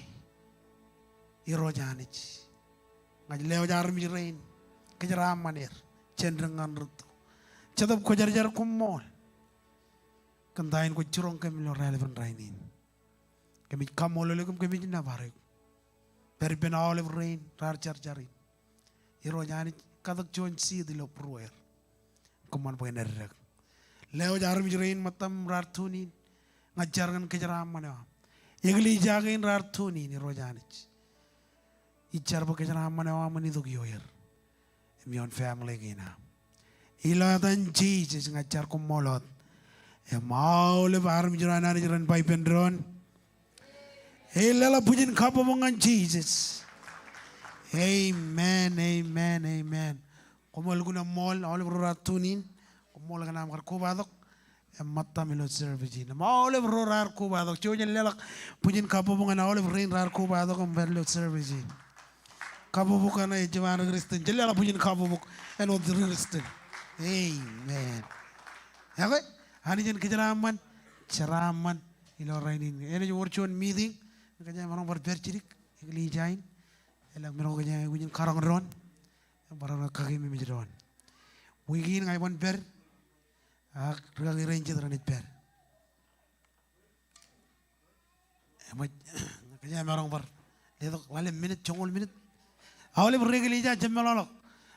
Irooj Anij. Ña ij lewōj armej rein, kōjeraaṃṃan er jān dik ñan rūtto. Jetōb Kwōjarjar, koṃṃool kōn ta in kwōj jiroñ kōm ilo raelepin rainin. Kōmij kaṃṃoolol eok im kōmij nōbar eok. Pād ippān aolep rein raar jarjar in, Irooj Anij, katak juon seed ilo būrueir. Kōṃṃan bwe en eddek. Lewōj armej rein ṃōttam raar tune in. Ña ij jar kōn kōjeraaṃṃan eo aṃ. Eklejia kein raar tune in, Irooj Anij, ij jar bwe kōjeraaṃṃan eo aṃ en itok ioer im ioon family kein aṃ. Ilo etan Jisōs ña ij jar, koṃṃool wōt. Im aolep armej ro an Anij ren ba ippān doon, ej leḷọk bwijin kabbokbok ñan Jisōs. Amen, amen, amen. Koṃṃool, koṃṃool aolep ro raar tune in. Koṃṃool kōn aṃ kar kobatok im ṃōttam ilo service in. Im aolep ro raar kobatok, jouj jen leḷọk bwijin kabbokbok ñan aolep rein raar kobatok im pād ilo service in. Kabbokbok ñan ejjab an ri Kristen. Jen leḷọk bwijin kabbokbok ñan wōt ri Kristen. Amen. Ekwe, Anij en kōjeraaṃṃan, jeraaṃṃan ilo rainin. Enaaj wōr juon meeting, kōjeañ maroñ bar pād jidik, eklejia in. Elōñ men ko kōjeañ aikuj in karoñ doon, bar kakeememej doon. Wiik in ña iban pād, ak rikaki rein jet renaaj pād. Eṃōj, kōjeañ maroñ bar letok ḷalem minit, joñoul minit. Aolep ri eklejia, jab meḷọkḷọk.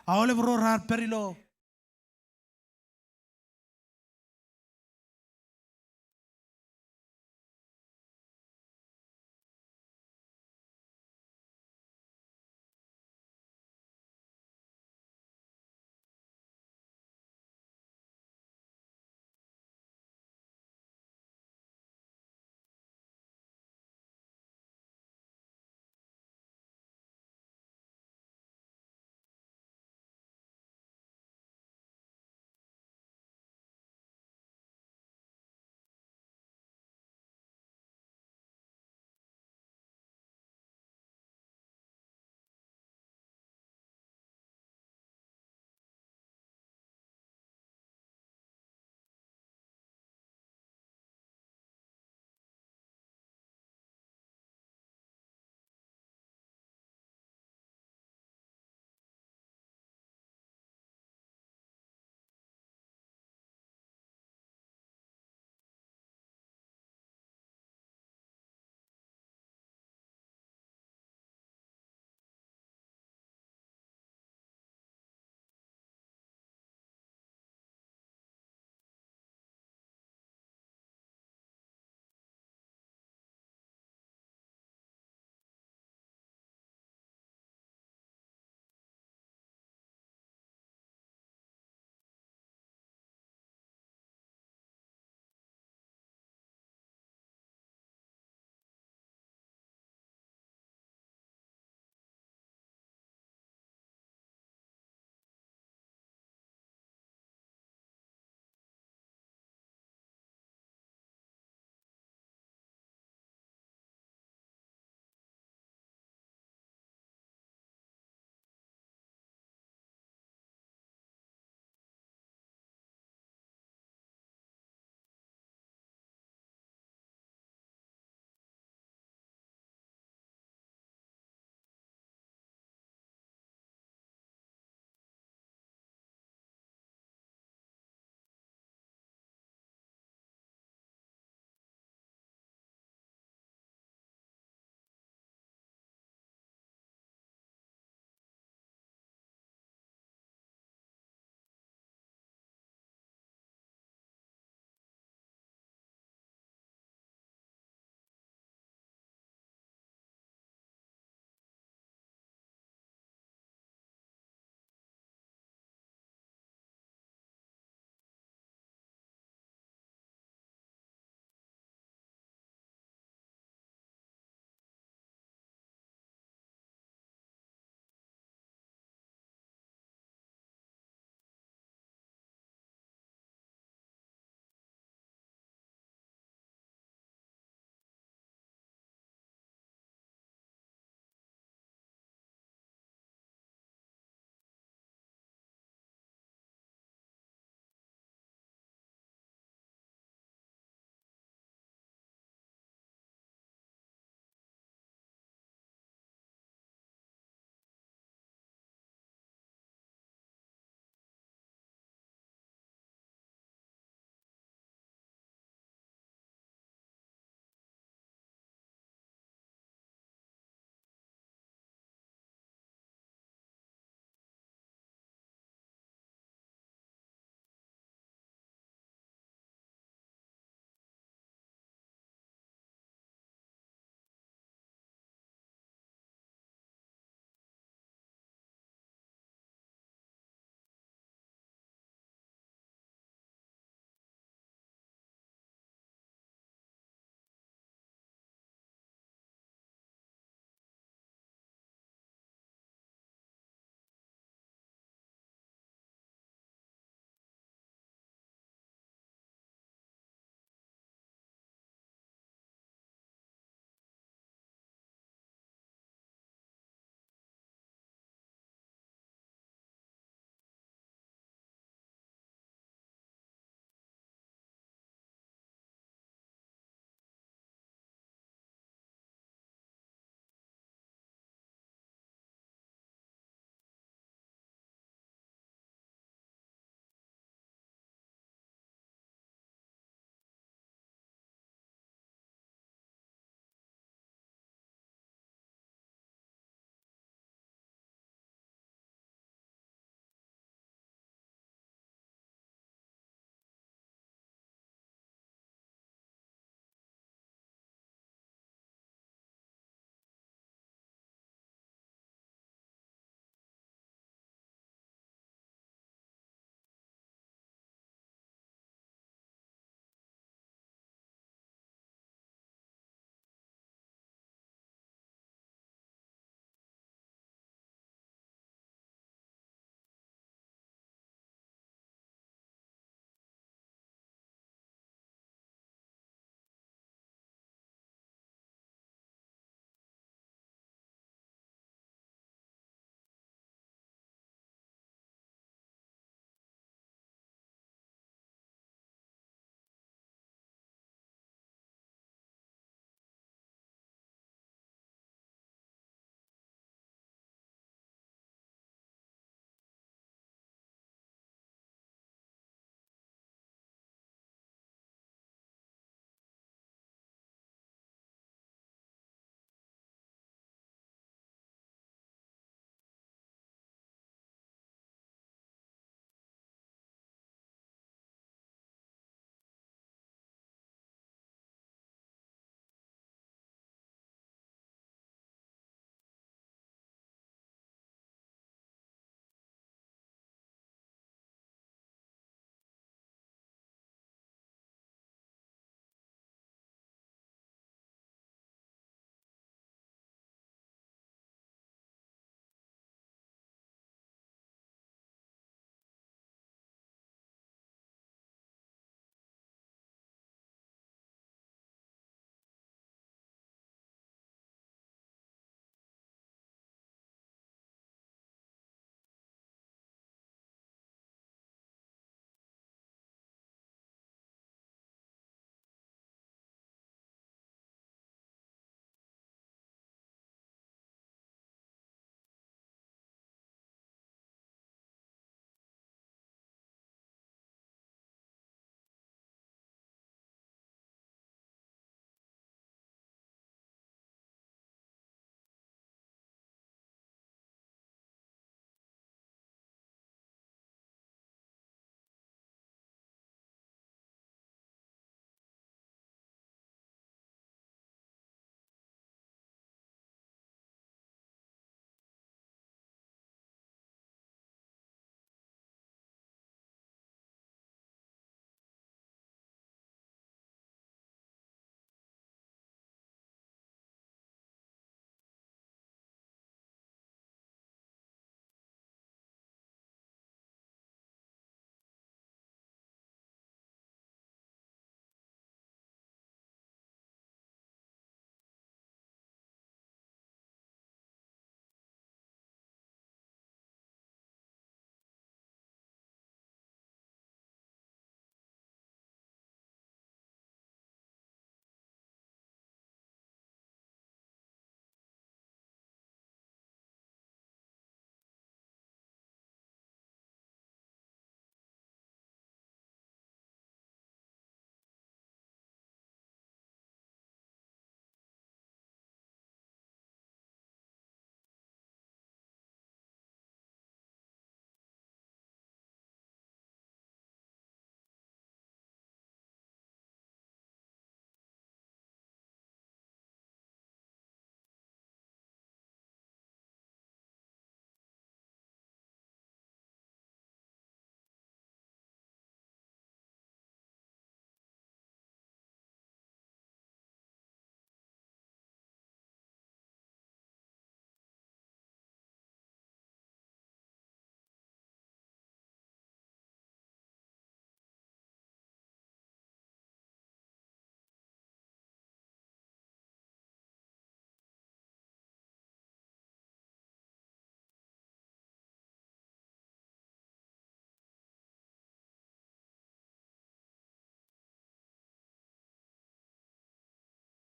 Aolep ro raar pād ilo